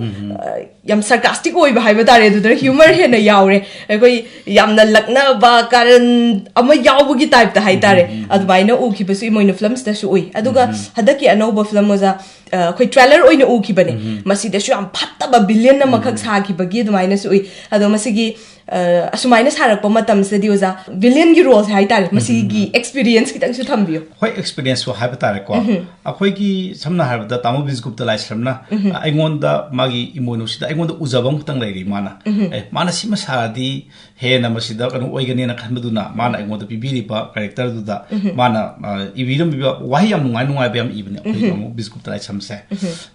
ꯑ, ꯌꯥꯝ ꯁꯥꯔꯀꯥꯁꯇꯤꯛ ꯑꯣꯏꯕ ꯍꯥꯏꯕ ꯇꯥꯔꯦ, ꯑꯗꯨꯗ ꯍ꯭ꯌꯨꯃꯔ ꯍꯦꯟꯅ ꯌꯥꯎꯔꯦ꯫ ꯑꯩꯈꯣꯏ ꯌꯥꯝꯅ ꯂꯛꯅꯕ ꯀꯥꯔꯟ ꯑꯃ ꯌꯥꯎꯕꯒꯤ ꯇꯥꯏꯞꯇ ꯍꯥꯏꯇꯥꯔꯦ, ꯑꯗꯨꯃꯥꯏꯅ ꯎꯈꯤꯕꯁꯨ ꯏꯃꯣꯏꯅꯨ ꯐꯤꯂꯝꯁꯤꯗꯁꯨ ꯎꯏ꯫ ꯑꯗꯨꯒ ꯍꯟꯗꯛꯀꯤ ꯑꯅꯧꯕ ꯐꯤꯂꯝ ꯑꯣꯖꯥ, ꯑ, ꯑꯩꯈꯣꯏ ꯇ꯭ꯔꯦꯂꯔ ꯑꯣꯏꯅ ꯎꯈꯤꯕꯅꯦ, ꯃꯁꯤꯗꯁꯨ ꯌꯥꯝ ꯐꯠꯇꯕ ꯚꯤꯂꯤꯌꯟ ꯑꯃꯈꯛ ꯁꯥꯈꯤꯕꯒꯤ ꯑꯗꯨꯃꯥꯏꯅꯁꯨ ꯎꯏ꯫ ꯑꯗꯣ ꯃꯁꯤꯒꯤ, ꯑ, ꯑꯁꯨꯃꯥꯏꯅ ꯁꯥꯔꯛꯄ ꯃꯇꯝꯁꯤꯗꯗꯤ ꯑꯣꯖꯥ, ꯚꯤꯂꯤꯌꯟꯒꯤ ꯔꯣꯜꯁꯦ ꯍꯥꯏꯇꯥꯔꯦ, ꯃꯁꯤꯒꯤ ꯑꯦꯛꯁꯄꯤꯔꯤꯌꯟꯁ ꯈꯤꯇꯪꯁꯨ ꯊꯝꯕꯤꯌꯨ꯫ ꯍꯣꯏ, ꯑꯦꯛꯁꯄꯤꯔꯤꯌꯟꯁꯁꯨ ꯍꯥꯏꯕ ꯇꯥꯔꯦꯀꯣ꯫ ꯑꯩꯈꯣꯏꯒꯤ, ꯁꯝꯅ ꯍꯥꯏꯔꯕꯗ, ꯇꯥꯃꯣ ꯕꯤꯁꯒꯨꯞꯇ ꯂꯥꯏꯁ꯭ꯔꯝꯅ, ꯑ, ꯑꯩꯉꯣꯟꯗ ꯃꯥꯒꯤ ꯏꯃꯣꯏꯅꯨꯁꯤꯗ ꯑꯩꯉꯣꯟꯗ ꯎꯖꯕ ꯑꯃꯈꯛꯇꯪ ꯂꯩꯔꯤ ꯃꯥꯅ꯫ ꯑꯦ, ꯃꯥꯅ ꯁꯤꯃ ꯁꯥꯔꯗꯤ ꯍꯦꯟꯅ ꯃꯁꯤꯗ ꯀꯩꯅꯣ ꯑꯣꯏꯒꯅꯤꯅ ꯈꯟꯕꯗꯨꯅ ꯃꯥꯅ ꯑꯩꯉꯣꯟꯗ ꯄꯤꯕꯤꯔꯤꯕ ꯀꯦꯔꯦꯛꯇꯔꯗꯨꯗ ꯃꯥꯅ, ꯑ, ꯏꯕꯤꯔꯝꯃꯤꯕ ꯋꯥꯍꯩ ꯌꯥꯝ ꯅꯨꯡꯉꯥꯏ ꯅꯨꯡꯉꯥꯏꯕ ꯌꯥꯝ ꯏꯕꯅꯦ ꯑꯩꯈꯣꯏ ꯇꯥꯃꯣ ꯕꯤꯁꯒꯨꯞꯇ ꯂꯥꯏꯁ꯭ꯔꯝꯁꯦ꯫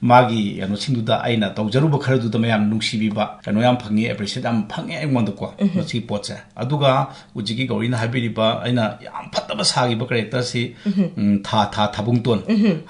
ꯃꯥꯒꯤ ꯀꯩꯅꯣꯁꯤꯡꯗꯨꯗ ꯑꯩꯅ ꯇꯧꯖꯔꯨꯕ ꯈꯔꯗꯨꯗ ꯃꯌꯥꯝ ꯅꯨꯡꯁꯤꯕꯤꯕ ꯀꯩꯅꯣ ꯌꯥꯝ ꯐꯪꯉꯤ, ꯑꯦꯄ꯭ꯔꯤꯁꯤꯌꯦꯠ ꯌꯥꯝ ꯐꯪꯉꯦ ꯑꯩꯉꯣꯟꯗ꯫ ꯃꯁꯤꯒꯤ ꯄꯣꯠꯁꯦ꯫ ꯑꯗꯨꯒ ꯍꯧꯖꯤꯛꯀꯤ ꯒꯧꯔꯤꯅ ꯍꯥꯏꯕꯤꯔꯤꯕ ꯑꯩꯅ ꯌꯥꯝ ꯐꯠꯇꯕ ꯁꯥꯈꯤꯕ ꯀꯦꯔꯦꯛꯇꯔꯁꯤ, ꯎꯝ, ꯊꯥ ꯊꯥ ꯊꯥꯕꯨꯡꯇꯣꯟ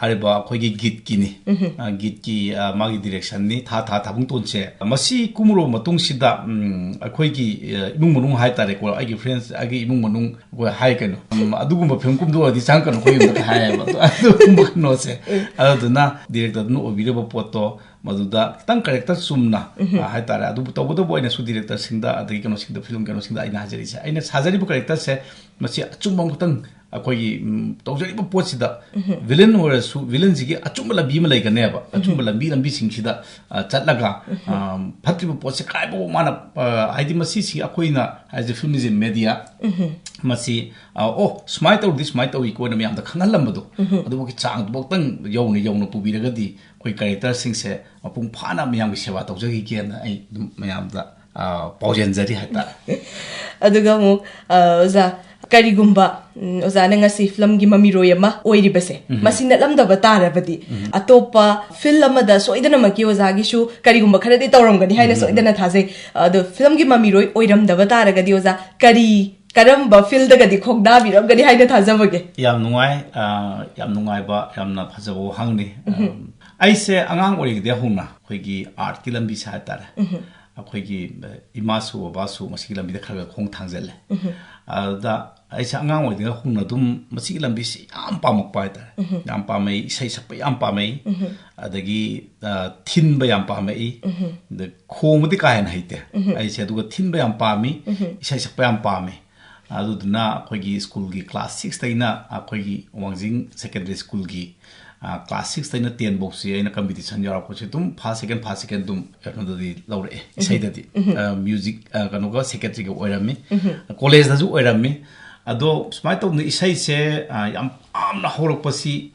ꯍꯥꯏꯔꯤꯕ ꯑꯩꯈꯣꯏꯒꯤ ꯒꯤꯠꯀꯤꯅꯤ꯫ ꯑ, ꯒꯤꯠꯀꯤ, ꯑ, ꯃꯥꯒꯤ ꯗꯤꯔꯦꯛꯁꯟꯅꯤ꯫ ꯊꯥ ꯊꯥ ꯊꯥꯕꯨꯡꯇꯣꯟꯁꯦ ꯃꯁꯤ ꯀꯨꯝꯃꯨꯔꯕ ꯃꯇꯨꯡꯁꯤꯗ, ꯎꯝ, ꯑꯩꯈꯣꯏꯒꯤ, ꯑ, ꯏꯃꯨꯡ ꯃꯅꯨꯡ ꯍꯥꯏꯇꯥꯔꯦꯀꯣ, ꯑꯩꯒꯤ ꯐ꯭ꯔꯦꯟꯁ, ꯑꯩꯒꯤ ꯏꯃꯨꯡ ꯃꯅꯨꯡ, ꯑꯩꯈꯣꯏ ꯍꯥꯏ ꯀꯩꯅꯣ, ꯎꯝ, ꯑꯗꯨꯒꯨꯝꯕ ꯐꯤꯂꯝ ꯀꯨꯝꯗꯣꯛꯑꯗꯤ ꯆꯪꯉꯛꯀꯅꯨ ꯑꯩꯈꯣꯏ ꯌꯨꯝꯗ ꯍꯥꯏꯌꯦꯕ꯫ ꯑꯗꯨꯒꯨꯝꯕ ꯀꯩꯅꯣꯁꯦ꯫ ꯑꯗꯨꯗꯨꯅ ꯗꯤꯔꯦꯛꯇꯔꯗꯨꯅ ꯑꯣꯏꯕꯤꯔꯤꯕ ꯄꯣꯠꯇꯣ ꯃꯗꯨꯗ ꯈꯤꯇꯪ ꯀꯦꯔꯦꯛꯇꯔ ꯆꯨꯝꯅ, ꯎꯝ, ꯑ, ꯍꯥꯏꯇꯥꯔꯦ꯫ ꯑꯗꯨꯕꯨ ꯇꯧꯕꯇꯕꯨ ꯑꯩꯅꯁꯨ ꯗꯤꯔꯦꯛꯇꯔꯁꯤꯡꯗ ꯑꯗꯒꯤ ꯀꯩꯅꯣꯁꯤꯡꯗ, ꯐꯤꯂꯝ ꯀꯩꯅꯣꯁꯤꯡꯗ ꯑꯩꯅ ꯍꯥꯏꯖꯔꯤꯁꯦ, ꯑꯩꯅ ꯁꯥꯖꯔꯤꯕ ꯀꯦꯔꯦꯛꯇꯔꯁꯦ ꯃꯁꯤ ꯑꯆꯨꯝꯕ ꯑꯃꯈꯛꯇꯪ ꯑꯩꯈꯣꯏꯒꯤ, ꯎꯝ, ꯇꯧꯖꯔꯤꯕ ꯄꯣꯠꯁꯤꯗ ꯎꯝ, ꯚꯤꯂꯟ ꯑꯣꯏꯔꯁꯨ, ꯚꯤꯂꯟꯁꯤꯒꯤ ꯑꯆꯨꯝꯕ ꯂꯝꯕꯤ ꯑꯃ ꯂꯩꯒꯅꯦꯕ꯫ ꯑꯆꯨꯝꯕ ꯎꯝ, ꯂꯝꯕꯤ, ꯂꯝꯕꯤꯁꯤꯡꯁꯤꯗ, ꯑ, ꯆꯠꯂꯒ, ꯎꯝ, ꯑ, ꯐꯠꯇ꯭ꯔꯤꯕ ꯄꯣꯠꯁꯦ ꯀꯥꯏꯐꯥꯎꯕ ꯃꯥꯅ, ꯑ, ꯍꯥꯏꯗꯤ ꯃꯁꯤꯁꯤ ꯑꯩꯈꯣꯏꯅ ꯍꯥꯏꯁꯦ, film is a media꯫ ꯎꯝ, ꯃꯁꯤ, ꯑ, ꯑꯣ, ꯁꯨꯃꯥꯏꯅ ꯇꯧꯔꯗꯤ ꯁꯨꯃꯥꯏꯅ ꯇꯧꯏꯀꯣꯅ ꯃꯌꯥꯝꯗ ꯈꯪꯍꯜꯂꯝꯕꯗꯣ, ꯎꯝ, ꯑꯗꯨꯃꯛꯀꯤ ꯆꯥꯡꯗꯨꯐꯥꯎꯇꯪ ꯌꯧꯅ ꯌꯧꯅ ꯄꯨꯕꯤꯔꯒꯗꯤ ꯑꯩꯈꯣꯏ ꯀꯦꯔꯦꯛꯇꯔꯁꯤꯡꯁꯦ ꯃꯄꯨꯡ ꯐꯥꯅ ꯃꯌꯥꯝꯒꯤ ꯁꯦꯕꯥ ꯇꯧꯖꯈꯤꯒꯦꯅ ꯑꯩ ꯑꯗꯨꯝ ꯃꯌꯥꯝꯗ, ꯑ, ꯄꯥꯎꯖꯦꯟꯖꯔꯤ ꯍꯥꯏꯇꯥꯔꯦ꯫ ꯑꯗꯨꯒ ꯑꯃꯨꯛ, ꯑ, ꯑꯣꯖꯥ, ꯀꯔꯤꯒꯨꯝꯕ, ꯎꯝ, ꯑꯣꯖꯥꯅ ꯉꯁꯤ ꯐꯤꯂꯝꯒꯤ ꯃꯃꯤꯔꯣꯏ ꯑꯃ ꯑꯣꯏꯔꯤꯕꯁꯦ, ꯎꯝ, ꯃꯁꯤ ꯅꯠꯂꯝꯗꯕ ꯇꯥꯔꯕꯗꯤ, ꯎꯝ, ꯑꯇꯣꯞꯄ ꯐꯤꯂꯝ ꯑꯃꯗ ꯁꯣꯏꯗꯅꯃꯛꯀꯤ ꯑꯣꯖꯥꯒꯤꯁꯨ ꯀꯔꯤꯒꯨꯝꯕ ꯈꯔꯗꯤ ꯇꯧꯔꯝꯒꯅꯤ ꯍꯥꯏꯅ ꯎꯝ, ꯁꯣꯏꯗꯅ ꯊꯥꯖꯩ꯫ ꯑꯗꯣ ꯐꯤꯂꯝꯒꯤ ꯃꯃꯤꯔꯣꯏ ꯑꯣꯏꯔꯝꯗꯕ ꯇꯥꯔꯒꯗꯤ ꯑꯣꯖꯥ ꯀꯔꯤ, ꯀꯔꯝꯕ ꯐꯤꯜꯗꯒꯗꯤ ꯈꯣꯡꯗꯥꯕꯤꯔꯝꯒꯅꯤ ꯍꯥꯏꯅ ꯊꯥꯖꯕꯒꯦ? ꯌꯥꯝ ꯅꯨꯡꯉꯥꯏ, ꯑ, ꯌꯥꯝ ꯅꯨꯡꯉꯥꯏꯕ, ꯌꯥꯝꯅ ꯐꯖꯕ ꯋꯥꯍꯪꯅꯤ꯫ ꯎꯝ, ꯑꯩꯁꯦ ꯑꯉꯥꯡ ꯑꯣꯏꯔꯤꯉꯩꯗꯒꯤ ꯍꯧꯅ ꯑꯩꯈꯣꯏꯒꯤ ꯑꯥꯔꯠꯀꯤ ꯂꯝꯕꯤꯁꯦ ꯍꯥꯏꯇꯥꯔꯦ, ꯎꯝ, ꯑꯩꯈꯣꯏꯒꯤ, ꯑ, ꯏꯃꯥꯁꯨ ꯕꯕꯥꯁꯨ ꯃꯁꯤꯒꯤ ꯂꯝꯕꯤꯗ ꯈꯔ ꯈꯔ ꯈꯣꯡ ꯊꯥꯡꯖꯜꯂꯦ꯫ ꯎꯝ, ꯑꯗꯨꯗ ꯑꯩꯁꯦ ꯑꯉꯥꯡ ꯑꯣꯏꯔꯤꯉꯩ ꯍꯧꯅ ꯑꯗꯨꯝ ꯃꯁꯤꯒꯤ ꯂꯝꯕꯤꯁꯤ ꯌꯥꯝ ꯄꯥꯝꯃꯛꯄ ꯍꯥꯏꯇꯥꯔꯦ꯫ ꯎꯝ, ꯌꯥꯝ ꯄꯥꯝꯃꯛꯏ, ꯏꯁꯩ ꯁꯛꯄ ꯌꯥꯝ ꯄꯥꯝꯃꯛꯏ, ꯎꯝ, ꯑꯗꯒꯤ, ꯑ, ꯊꯤꯟꯕ ꯌꯥꯝ ꯄꯥꯝꯃꯛꯏ, ꯎꯝ, ꯑꯗ ꯈꯣꯡꯕꯗꯤ ꯀꯥ ꯍꯦꯟꯅ ꯍꯩꯇꯦ, ꯎꯝ, ꯑꯩꯁꯦ, ꯑꯗꯨꯒ ꯊꯤꯟꯕ ꯌꯥꯝ ꯄꯥꯝꯃꯤ, ꯎꯝ, ꯏꯁꯩ ꯁꯛꯄ ꯌꯥꯝ ꯄꯥꯝꯃꯤ꯫ ꯑꯗꯨꯗꯨꯅ ꯑꯩꯈꯣꯏꯒꯤ ꯁ꯭ꯀꯨꯜꯒꯤ ꯀ꯭ꯂꯥꯁ ꯁꯤꯛꯁꯇꯩꯅ ꯑꯩꯈꯣꯏꯒꯤ ꯋꯥꯡꯖꯤꯡ ꯁꯦꯀꯦꯟꯗꯔꯤ ꯁ꯭ꯀꯨꯜꯒꯤ, ꯑ, ꯀ꯭ꯂꯥꯁ ꯁꯤꯛꯁꯇꯩꯅ ꯇꯦꯟ ꯐꯥꯎꯁꯤ ꯑꯩꯅ ꯀꯝꯄꯤꯇꯤꯁꯟ ꯌꯥꯎꯔꯛꯄꯁꯦ ꯑꯗꯨꯝ ꯐꯥꯔꯁ, ꯁꯦꯀꯦꯟ, ꯐꯥꯔꯁ, ꯁꯦꯀꯦꯟ ꯑꯗꯨꯝ ꯀꯩꯅꯣꯗꯗꯤ ꯂꯧꯔꯛꯑꯦ, ꯎꯝ, ꯏꯁꯩꯗꯗꯤ꯫ ꯎꯝ, ꯑ, ꯃ꯭ꯌꯨꯖꯤꯛ, ꯑ, ꯀꯩꯅꯣꯒ ꯁꯦꯀ꯭ꯔꯦꯇꯔꯤꯒ ꯑꯣꯏꯔꯝꯃꯤ꯫ ꯎꯝ, ꯀꯣꯂꯦꯖꯇꯁꯨ ꯑꯣꯏꯔꯝꯃꯤ꯫ ꯑꯗꯣ ꯁꯨꯃꯥꯏꯅ ꯇꯧꯗꯅ ꯏꯁꯩꯁꯦ, ꯑ, ꯌꯥꯝ ꯄꯥꯝꯅ ꯍꯧꯔꯛꯄꯁꯤ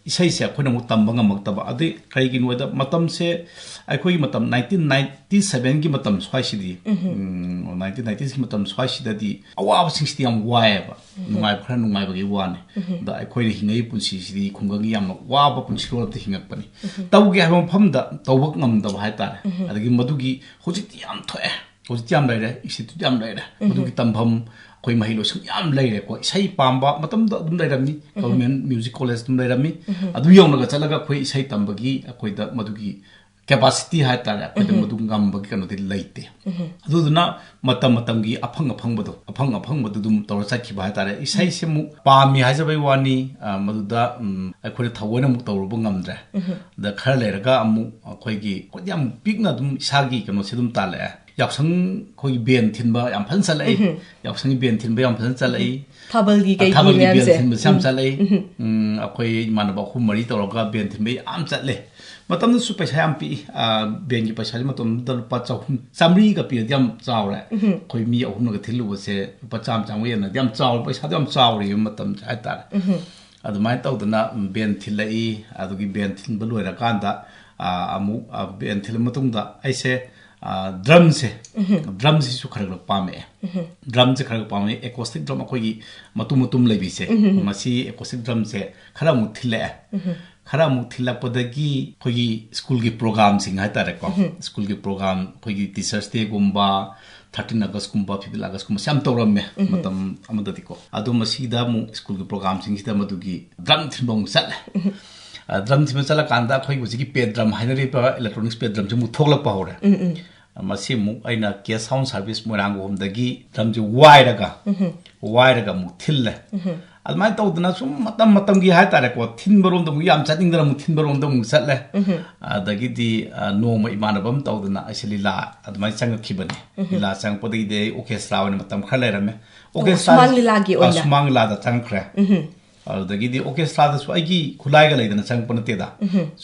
ꯏꯁꯩꯁꯦ ꯑꯩꯈꯣꯏꯅ ꯑꯃꯨꯛ ꯇꯝꯕ ꯉꯝꯃꯛꯇꯕ꯫ ꯑꯗꯩ ꯀꯔꯤꯒꯤꯅꯣ ꯍꯥꯏꯗ ꯃꯇꯝꯁꯦ, ꯑꯩꯈꯣꯏꯒꯤ ꯃꯇꯝ ꯅꯥꯏꯟꯇꯤꯟ ꯅꯥꯏꯟꯇꯤ ꯁꯚꯦꯟꯒꯤ ꯃꯇꯝ ꯁ꯭ꯋꯥꯏꯁꯤꯗꯤ, ꯎꯝ, ꯅꯥꯏꯟꯇꯤꯟ ꯅꯥꯏꯟꯇꯤꯁꯀꯤ ꯃꯇꯝ ꯁ꯭ꯋꯥꯏꯁꯤꯗꯗꯤ ꯑꯋꯥꯕꯁꯤꯡꯁꯤꯗꯤ ꯌꯥꯝ ꯋꯥꯏꯑꯦꯕ꯫ ꯅꯨꯡꯉꯥꯏꯕ ꯈꯔ ꯅꯨꯡꯉꯥꯏꯕꯒꯤ ꯋꯥꯅꯤ꯫ ꯑꯗ ꯑꯩꯈꯣꯏꯅ ꯍꯤꯡꯉꯛꯏ ꯄꯨꯟꯁꯤꯁꯤꯗꯤ ꯈꯨꯡꯒꯪꯒꯤ ꯌꯥꯝꯅ ꯋꯥꯕ ꯄꯨꯟꯁꯤꯔꯣꯜ ꯑꯃꯗ ꯍꯤꯡꯉꯛꯄꯅꯤ꯫ ꯇꯧꯒꯦ ꯍꯥꯏꯕ ꯃꯐꯝꯗ ꯇꯧꯕ ꯉꯝꯗꯕ ꯍꯥꯏꯇꯥꯔꯦ꯫ ꯑꯗꯒꯤ ꯃꯗꯨꯒꯤ ꯍꯧꯖꯤꯛꯇꯤ ꯌꯥꯝ ꯊꯣꯛꯑꯦ꯫ ꯍꯧꯖꯤꯛꯇꯤ ꯌꯥꯝ ꯂꯩꯔꯦ, ꯏꯟꯁꯇꯤꯇ꯭ꯌꯨꯠ ꯌꯥꯝ ꯂꯩꯔꯦ꯫ ꯃꯗꯨꯒꯤ ꯇꯝꯐꯝ ꯑꯩꯈꯣꯏ ꯃꯍꯩ ꯂꯣꯏꯁꯪ ꯌꯥꯝ ꯂꯩꯔꯦꯀꯣ꯫ ꯏꯁꯩ ꯄꯥꯝꯕ ꯃꯇꯝꯗ ꯑꯗꯨꯝ ꯂꯩꯔꯝꯃꯤ, ꯒꯚꯔꯟꯃꯦꯟꯠ ꯃ꯭ꯌꯨꯖꯤꯛ ꯀꯣꯂꯦꯖ ꯑꯗꯨꯝ ꯂꯩꯔꯝꯃꯤ꯫ ꯑꯗꯨ ꯌꯧꯅꯒ ꯆꯠꯂꯒ ꯑꯩꯈꯣꯏ ꯏꯁꯩ ꯇꯝꯕꯒꯤ ꯑꯩꯈꯣꯏꯗ ꯃꯗꯨꯒꯤ ꯀꯦꯄꯥꯁꯤꯇꯤ ꯍꯥꯏꯇꯥꯔꯦ, ꯑꯩꯈꯣꯏꯗ ꯃꯗꯨ ꯉꯝꯕꯒꯤ ꯀꯩꯅꯣꯗꯤ ꯂꯩꯇꯦ꯫ ꯑꯗꯨꯗꯨꯅ ꯃꯇꯝ ꯃꯇꯝꯒꯤ ꯑꯐꯪ ꯑꯐꯪꯕꯗꯣ, ꯑꯐꯪ ꯑꯐꯪꯕꯗꯨ ꯑꯗꯨꯝ ꯇꯧꯔ ꯆꯠꯈꯤꯕ ꯍꯥꯏꯇꯥꯔꯦ꯫ ꯏꯁꯩꯁꯦ ꯑꯃꯨꯛ ꯄꯥꯝꯃꯤ ꯍꯥꯏꯖꯕꯩ ꯋꯥꯅꯤ, ꯑ, ꯃꯗꯨꯗ, ꯎꯝ, ꯑꯩꯈꯣꯏꯅ ꯊꯑꯣꯏꯅ ꯑꯃꯨꯛ ꯇꯧꯔꯨꯕ ꯉꯝꯗ꯭ꯔꯦ꯫ ꯑꯗ ꯈꯔ ꯂꯩꯔꯒ ꯑꯃꯨꯛ ꯑꯩꯈꯣꯏꯒꯤ, ꯑꯩꯈꯣꯏꯗꯤ ꯌꯥꯝ ꯄꯤꯛꯅ ꯑꯗꯨꯝ ꯏꯁꯥꯒꯤ ꯀꯩꯅꯣꯁꯦ ꯑꯗꯨꯝ ꯇꯥꯜꯂꯛꯑꯦ꯫ ꯌꯥꯎꯁꯪ ꯑꯩꯈꯣꯏꯒꯤ ꯕꯦꯟ ꯊꯤꯟꯕ ꯌꯥꯝ ꯐꯖꯅ ꯆꯠꯂꯛꯏ꯫ ꯌꯥꯎꯁꯪꯒꯤ ꯕꯦꯟ ꯊꯤꯟꯕ ꯌꯥꯝ ꯐꯖꯅ ꯆꯠꯂꯛꯏ꯫ ꯊꯥꯕꯜꯒꯤ ꯀꯩꯒꯤ ꯊꯥꯕꯜꯒꯤ ꯕꯦꯟ ꯃꯌꯥꯝꯁꯦ꯫ ꯊꯤꯟꯕꯁꯦ ꯌꯥꯝ ꯆꯠꯂꯛꯏ꯫ ꯎꯝ, ꯑꯩꯈꯣꯏ ꯏꯃꯥꯟꯅꯕ ꯑꯍꯨꯝ ꯃꯔꯤ ꯇꯧꯔꯒ ꯕꯦꯟ ꯊꯤꯟꯕ ꯌꯥꯝ ꯆꯠꯂꯦ꯫ ꯃꯇꯝꯗꯨꯁꯨ ꯄꯩꯁꯥ ꯌꯥꯝ ꯄꯤꯛꯏ꯫ ꯑ, ꯕꯦꯟꯒꯤ ꯄꯩꯁꯥꯁꯦ ꯃꯇꯝꯗꯨꯗ ꯂꯨꯄꯥ ꯆꯍꯨꯝ, ꯆꯥꯃꯔꯤꯒ ꯄꯤꯔꯗꯤ ꯌꯥꯝ ꯆꯥꯎꯔꯦ꯫ ꯑꯩꯈꯣꯏ ꯃꯤ ꯑꯍꯨꯝꯅꯒ ꯊꯤꯜꯂꯨꯕꯁꯦ ꯂꯨꯄꯥ ꯆꯥꯝꯃ, ꯆꯥꯝꯃꯔꯤ ꯌꯦꯟꯅꯗꯤ ꯌꯥꯝ ꯆꯥꯎꯔꯦ, ꯄꯩꯁꯥꯗꯣ ꯌꯥꯝ ꯆꯥꯎꯔꯤꯕ ꯃꯇꯝꯁꯦ ꯍꯥꯏꯇꯥꯔꯦ꯫ ꯑꯗꯨꯃꯥꯏꯅ ꯇꯧꯗꯅ, ꯎꯝ, ꯕꯦꯟ ꯊꯤꯜꯂꯛꯏ꯫ ꯑꯗꯨꯒꯤ ꯕꯦꯟ ꯊꯤꯟꯕ ꯂꯣꯏꯔꯀꯥꯟꯗ, ꯑ, ꯑꯃꯨꯛ, ꯑ, ꯕꯦꯟ ꯊꯤꯜꯂ ꯃꯇꯨꯡꯗ ꯑꯩꯁꯦ, ꯑ, ꯗ꯭ꯔꯝꯁꯦ, ꯗ꯭ꯔꯝꯁꯤꯁꯨ ꯈꯔ ꯈꯔ ꯄꯥꯝꯃꯛꯑꯦ꯫ ꯗ꯭ꯔꯝꯁꯦ ꯈꯔ ꯈꯔ ꯄꯥꯝꯃꯛꯑꯦ꯫ ꯑꯦꯀꯣꯁꯇꯤꯛ ꯗ꯭ꯔꯝ ꯑꯩꯈꯣꯏꯒꯤ ꯃꯇꯨꯝ ꯃꯇꯨꯝ ꯂꯩꯕꯤꯁꯦ, ꯃꯁꯤ ꯑꯦꯀꯣꯁꯇꯤꯛ ꯗ꯭ꯔꯝꯁꯦ ꯈꯔ ꯑꯃꯨꯛ ꯊꯤꯜꯂꯛꯑꯦ꯫ ꯈꯔ ꯑꯃꯨꯛ ꯊꯤꯜꯂꯛꯄꯗꯒꯤ ꯑꯩꯈꯣꯏꯒꯤ ꯁ꯭ꯀꯨꯜꯒꯤ ꯄ꯭ꯔꯣꯒꯥꯝꯁꯤꯡ ꯍꯥꯏꯇꯥꯔꯦꯀꯣ, ꯁ꯭ꯀꯨꯜꯒꯤ ꯄ꯭ꯔꯣꯒꯥꯝ, ꯑꯩꯈꯣꯏꯒꯤ ꯇꯤꯆꯔꯁ ꯗꯦꯒꯨꯝꯕ, ꯊꯥꯔꯇꯤꯟ ꯑꯥꯒꯁꯀꯨꯝꯕ, ꯐꯤꯐꯇꯤꯟ ꯑꯥꯒꯁꯀꯨꯝꯕꯁꯦ ꯌꯥꯝ ꯇꯧꯔꯝꯃꯦ ꯃꯇꯝ ꯑꯃꯗꯗꯤꯀꯣ꯫ ꯑꯗꯣ ꯃꯁꯤꯗ ꯑꯃꯨꯛ ꯁ꯭ꯀꯨꯜꯒꯤ ꯄ꯭ꯔꯣꯒꯥꯝꯁꯤꯡꯁꯤꯗ ꯃꯗꯨꯒꯤ ꯗ꯭ꯔꯝ ꯊꯤꯟꯕ ꯑꯃꯨꯛ ꯆꯠꯂꯦ꯫ ꯑ, ꯗ꯭ꯔꯝ ꯊꯤꯟꯕ ꯆꯠꯂꯀꯥꯟꯗ ꯑꯩꯈꯣꯏ ꯍꯧꯖꯤꯛꯀꯤ ꯄꯦꯠ ꯗ꯭ꯔꯝ ꯍꯥꯏꯅꯔꯤꯕ ꯏꯂꯦꯛꯇ꯭ꯔꯣꯅꯤꯛꯁ ꯄꯦꯠ ꯗ꯭ꯔꯝꯁꯦ ꯑꯃꯨꯛ ꯊꯣꯛꯂꯛꯄ ꯍꯧꯔꯦ꯫ ꯃꯁꯤ ꯑꯃꯨꯛ ꯑꯩꯅ ꯀꯦ ꯁꯥꯎꯟ ꯁꯥꯔꯚꯤꯁ ꯃꯣꯏꯔꯥꯡꯈꯣꯝꯗꯒꯤ ꯗ꯭ꯔꯝꯁꯦ ꯋꯥꯏꯔꯒ, ꯋꯥꯏꯔꯒ ꯑꯃꯨꯛ ꯊꯤꯜꯂꯦ꯫ ꯑꯗꯨꯃꯥꯏꯅ ꯇꯧꯗꯅ ꯁꯨꯝ ꯃꯇꯝ ꯃꯇꯝꯒꯤ ꯍꯥꯏꯇꯥꯔꯦꯀꯣ, ꯊꯤꯟꯕꯔꯣꯝꯗ ꯑꯃꯨꯛ ꯌꯥꯝ ꯆꯠꯅꯤꯡꯗꯅ ꯑꯃꯨꯛ ꯊꯤꯟꯕꯔꯣꯝꯗ ꯑꯃꯨꯛ ꯆꯠꯂꯦ꯫ ꯑꯗꯒꯤꯗꯤ, ꯑ, ꯅꯣꯡꯃ ꯏꯃꯥꯟꯅꯕ ꯑꯃ ꯇꯧꯗꯅ ꯑꯩꯁꯦ ꯂꯤꯂꯥ ꯑꯗꯨꯃꯥꯏꯅ ꯆꯪꯉꯛꯈꯤꯕꯅꯤ꯫ ꯂꯤꯂꯥ ꯆꯪꯉꯛꯄꯗꯒꯤꯗꯤ ꯑꯩ ꯑꯣꯔꯀꯦꯁꯇ꯭ꯔꯥ ꯑꯣꯏꯅ ꯃꯇꯝ ꯈꯔ ꯂꯩꯔꯝꯃꯦ꯫ ꯑꯣ, ꯑꯣꯔꯀꯦꯁꯇ꯭ꯔꯥ, ꯁꯨꯃꯥꯡ ꯂꯤꯂꯥꯒꯤ ꯑ, ꯑꯣꯏꯅ? ꯁꯨꯃꯥꯡ ꯂꯤꯂꯥꯗ ꯆꯪꯉꯛꯈ꯭ꯔꯦ꯫ ꯑꯗꯨꯗꯒꯤꯗꯤ ꯑꯣꯔꯀꯦꯁꯇ꯭ꯔꯥꯗꯁꯨ ꯑꯩꯒꯤ ꯈꯨꯠꯂꯥꯏꯒ ꯂꯩꯗꯅ ꯆꯪꯉꯛꯄ ꯅꯠꯇꯦꯗ꯫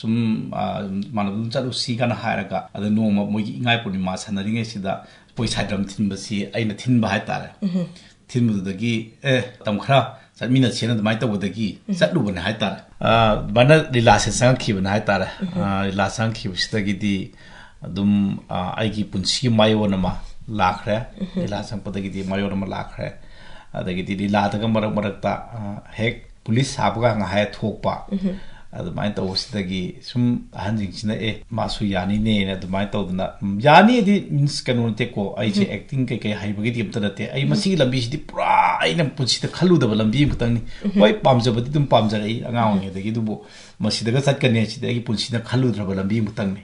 ꯁꯨꯝ, ꯑ, ꯏꯃꯥꯟꯅꯕ ꯑꯗꯨꯝ ꯆꯠꯂꯨꯁꯤ ꯀꯥꯏꯅ ꯍꯥꯏꯔꯒ, ꯑꯗ ꯅꯣꯡꯃ ꯃꯣꯏꯒꯤ ꯏꯉꯥꯏ ꯄꯨꯔꯅꯤꯃꯥ ꯁꯥꯟꯅꯔꯤꯉꯩꯁꯤꯗ ꯑꯩꯈꯣꯏ ꯁꯥꯏꯗ꯭ꯔꯝ ꯊꯤꯟꯕꯁꯤ ꯑꯩꯅ ꯊꯤꯟꯕ ꯍꯥꯏꯇꯥꯔꯦ꯫ ꯊꯤꯟꯕꯗꯨꯗꯒꯤ, "ꯑꯦ, ꯃꯇꯝ ꯈꯔ ꯆꯠꯃꯤꯟꯅꯁꯦꯅ" ꯑꯗꯨꯃꯥꯏꯅ ꯇꯧꯕꯗꯒꯤ ꯆꯠꯂꯨꯕꯅꯦ ꯍꯥꯏꯇꯥꯔꯦ꯫ ꯑ, ꯑꯗꯨꯃꯥꯏꯅ ꯂꯤꯂꯥꯁꯦ ꯆꯪꯉꯛꯈꯤꯕꯅꯦ ꯍꯥꯏꯇꯥꯔꯦ꯫ ꯑ, ꯂꯤꯂꯥ ꯆꯪꯉꯛꯈꯤꯕꯁꯤꯗꯒꯤꯗꯤ ꯑꯗꯨꯝ, ꯑ, ꯑꯩꯒꯤ ꯄꯨꯟꯁꯤꯒꯤ ꯃꯥꯏꯑꯣꯟ ꯑꯃ ꯂꯥꯛꯈ꯭ꯔꯦ꯫ ꯂꯤꯂꯥ ꯆꯪꯉꯛꯄꯗꯒꯤꯗꯤ ꯃꯥꯏꯑꯣꯟ ꯑꯃ ꯂꯥꯛꯈ꯭ꯔꯦ꯫ ꯑꯗꯒꯤꯗꯤ ꯂꯤꯂꯥꯗꯒ ꯃꯔꯛ ꯃꯔꯛꯇ, ꯑ, ꯍꯦꯛ ꯄꯨꯂꯤꯁ ꯁꯥꯕꯒ ꯉꯥꯏꯍꯥꯛ ꯊꯣꯛꯄ꯫ ꯑꯗꯨꯃꯥꯏꯅ ꯇꯧꯕꯁꯤꯗꯒꯤ ꯁꯨꯝ ꯑꯍꯟꯁꯤꯡꯁꯤꯅ, "ꯑꯦ, ꯃꯥꯁꯨ ꯌꯥꯅꯤꯅꯦꯅ" ꯑꯗꯨꯃꯥꯏꯅ ꯇꯧꯗꯅ, ꯎꯝ, ꯌꯥꯅꯤꯗꯤ means ꯀꯩꯅꯣ ꯅꯠꯇꯦꯀꯣ, ꯑꯩꯁꯦ acting ꯀꯩꯀꯩ ꯍꯩꯕꯒꯤꯗꯤ ꯑꯝꯇ ꯅꯠꯇꯦ, ꯑꯩ ꯃꯁꯤꯒꯤ ꯂꯝꯕꯤꯁꯤꯗꯤ ꯄꯨꯔꯥ ꯑꯩꯅ ꯄꯨꯟꯁꯤꯗ ꯈꯜꯂꯨꯗꯕ ꯂꯝꯕꯤ ꯑꯃꯈꯛꯇꯪꯅꯤ꯫ ꯍꯣꯏ, ꯄꯥꯝꯖꯕꯗꯤ ꯑꯗꯨꯝ ꯄꯥꯝꯖꯔꯛꯏ ꯑꯉꯥꯡ ꯑꯣꯏꯔꯤꯉꯩꯗꯒꯤ, ꯑꯗꯨꯕꯨ ꯃꯁꯤꯗꯒ ꯆꯠꯀꯅꯤ ꯁꯤꯗꯤ ꯑꯩꯒꯤ ꯄꯨꯟꯁꯤꯗ ꯈꯜꯂꯨꯗ꯭ꯔꯕ ꯂꯝꯕꯤ ꯑꯃꯈꯛꯇꯪꯅꯤ꯫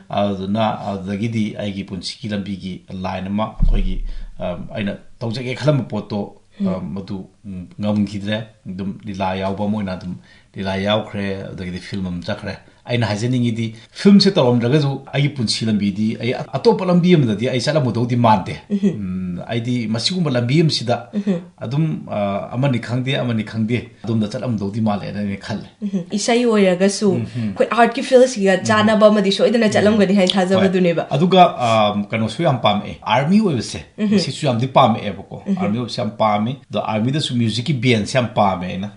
ꯑꯗꯨꯗꯨꯅ ꯑꯗꯨꯗꯒꯤꯗꯤ ꯑꯩꯒꯤ ꯄꯨꯟꯁꯤꯒꯤ ꯂꯝꯕꯤꯒꯤ line ꯑꯃ ꯑꯩꯈꯣꯏꯒꯤ, ꯑ, ꯑꯩꯅ ꯇꯧꯖꯒꯦ ꯈꯜꯂꯝꯕ ꯄꯣꯠꯇꯣ, ꯑ, ꯃꯗꯨ, ꯎꯝ, ꯉꯝꯈꯤꯗ꯭ꯔꯦ꯫ ꯑꯗꯨꯝ ꯂꯤꯂꯥ ꯌꯥꯎꯕ ꯑꯃ ꯑꯣꯏꯅ ꯑꯗꯨꯝ ꯂꯤꯂꯥ ꯌꯥꯎꯈ꯭ꯔꯦ, ꯑꯗꯒꯤꯗꯤ film ꯑꯃ ꯆꯠꯈ꯭ꯔꯦ꯫ ꯑꯩꯅ ꯍꯥꯏꯖꯅꯤꯡꯉꯤꯗꯤ, filmꯁꯦ ꯇꯧꯔꯝꯗ꯭ꯔꯒꯁꯨ ꯑꯩꯒꯤ ꯄꯨꯟꯁꯤ ꯂꯝꯕꯤꯗꯤ ꯑꯩ ꯑꯇꯣꯞꯄ ꯂꯝꯕꯤ ꯑꯃꯗꯗꯤ ꯑꯩ ꯆꯠꯂꯝꯒꯗꯧꯗꯤ ꯃꯥꯟꯗꯦ꯫ ꯎꯝ, ꯑꯩꯗꯤ ꯃꯁꯤꯒꯨꯝꯕ ꯂꯝꯕꯤ ꯑꯃꯁꯤꯗ ꯑꯗꯨꯝ, ꯑ, ꯑꯃꯅꯤ ꯈꯪꯗꯦ, ꯑꯃꯅꯤ ꯈꯪꯗꯦ, ꯑꯗꯣꯝꯗ ꯆꯠꯂꯝꯗꯧꯗꯤ ꯃꯥꯜꯂꯦꯅ ꯑꯩꯅ ꯈꯜꯂꯦ꯫ ꯎꯝ, ꯏꯁꯩ ꯑꯣꯏꯔꯒꯁꯨ ꯑꯩꯈꯣꯏ artꯀꯤ fieldꯁꯤꯒ ꯆꯥꯟꯅꯕ ꯑꯃꯗꯤ ꯁꯣꯏꯗꯅ ꯆꯠꯂꯝꯒꯅꯤ ꯍꯥꯏꯅ ꯊꯥꯖꯕꯗꯨꯅꯦꯕ꯫ ꯑꯗꯨꯒ, ꯑ, ꯀꯩꯅꯣꯁꯨ ꯌꯥꯝ ꯄꯥꯝꯃꯛꯑꯦ, army ꯑꯣꯏꯕꯁꯦ꯫ ꯁꯤꯁꯨ ꯌꯥꯝꯗꯤ ꯄꯥꯝꯃꯛꯑꯦꯕꯀꯣ꯫ Army ꯑꯣꯏꯕꯁꯦ ꯌꯥꯝ ꯄꯥꯝꯃꯤ꯫ ꯑꯗꯣ armyꯗꯁꯨ musicꯀꯤ bandꯁꯦ ꯌꯥꯝ ꯄꯥꯝꯃꯦ ꯑꯩꯅ꯫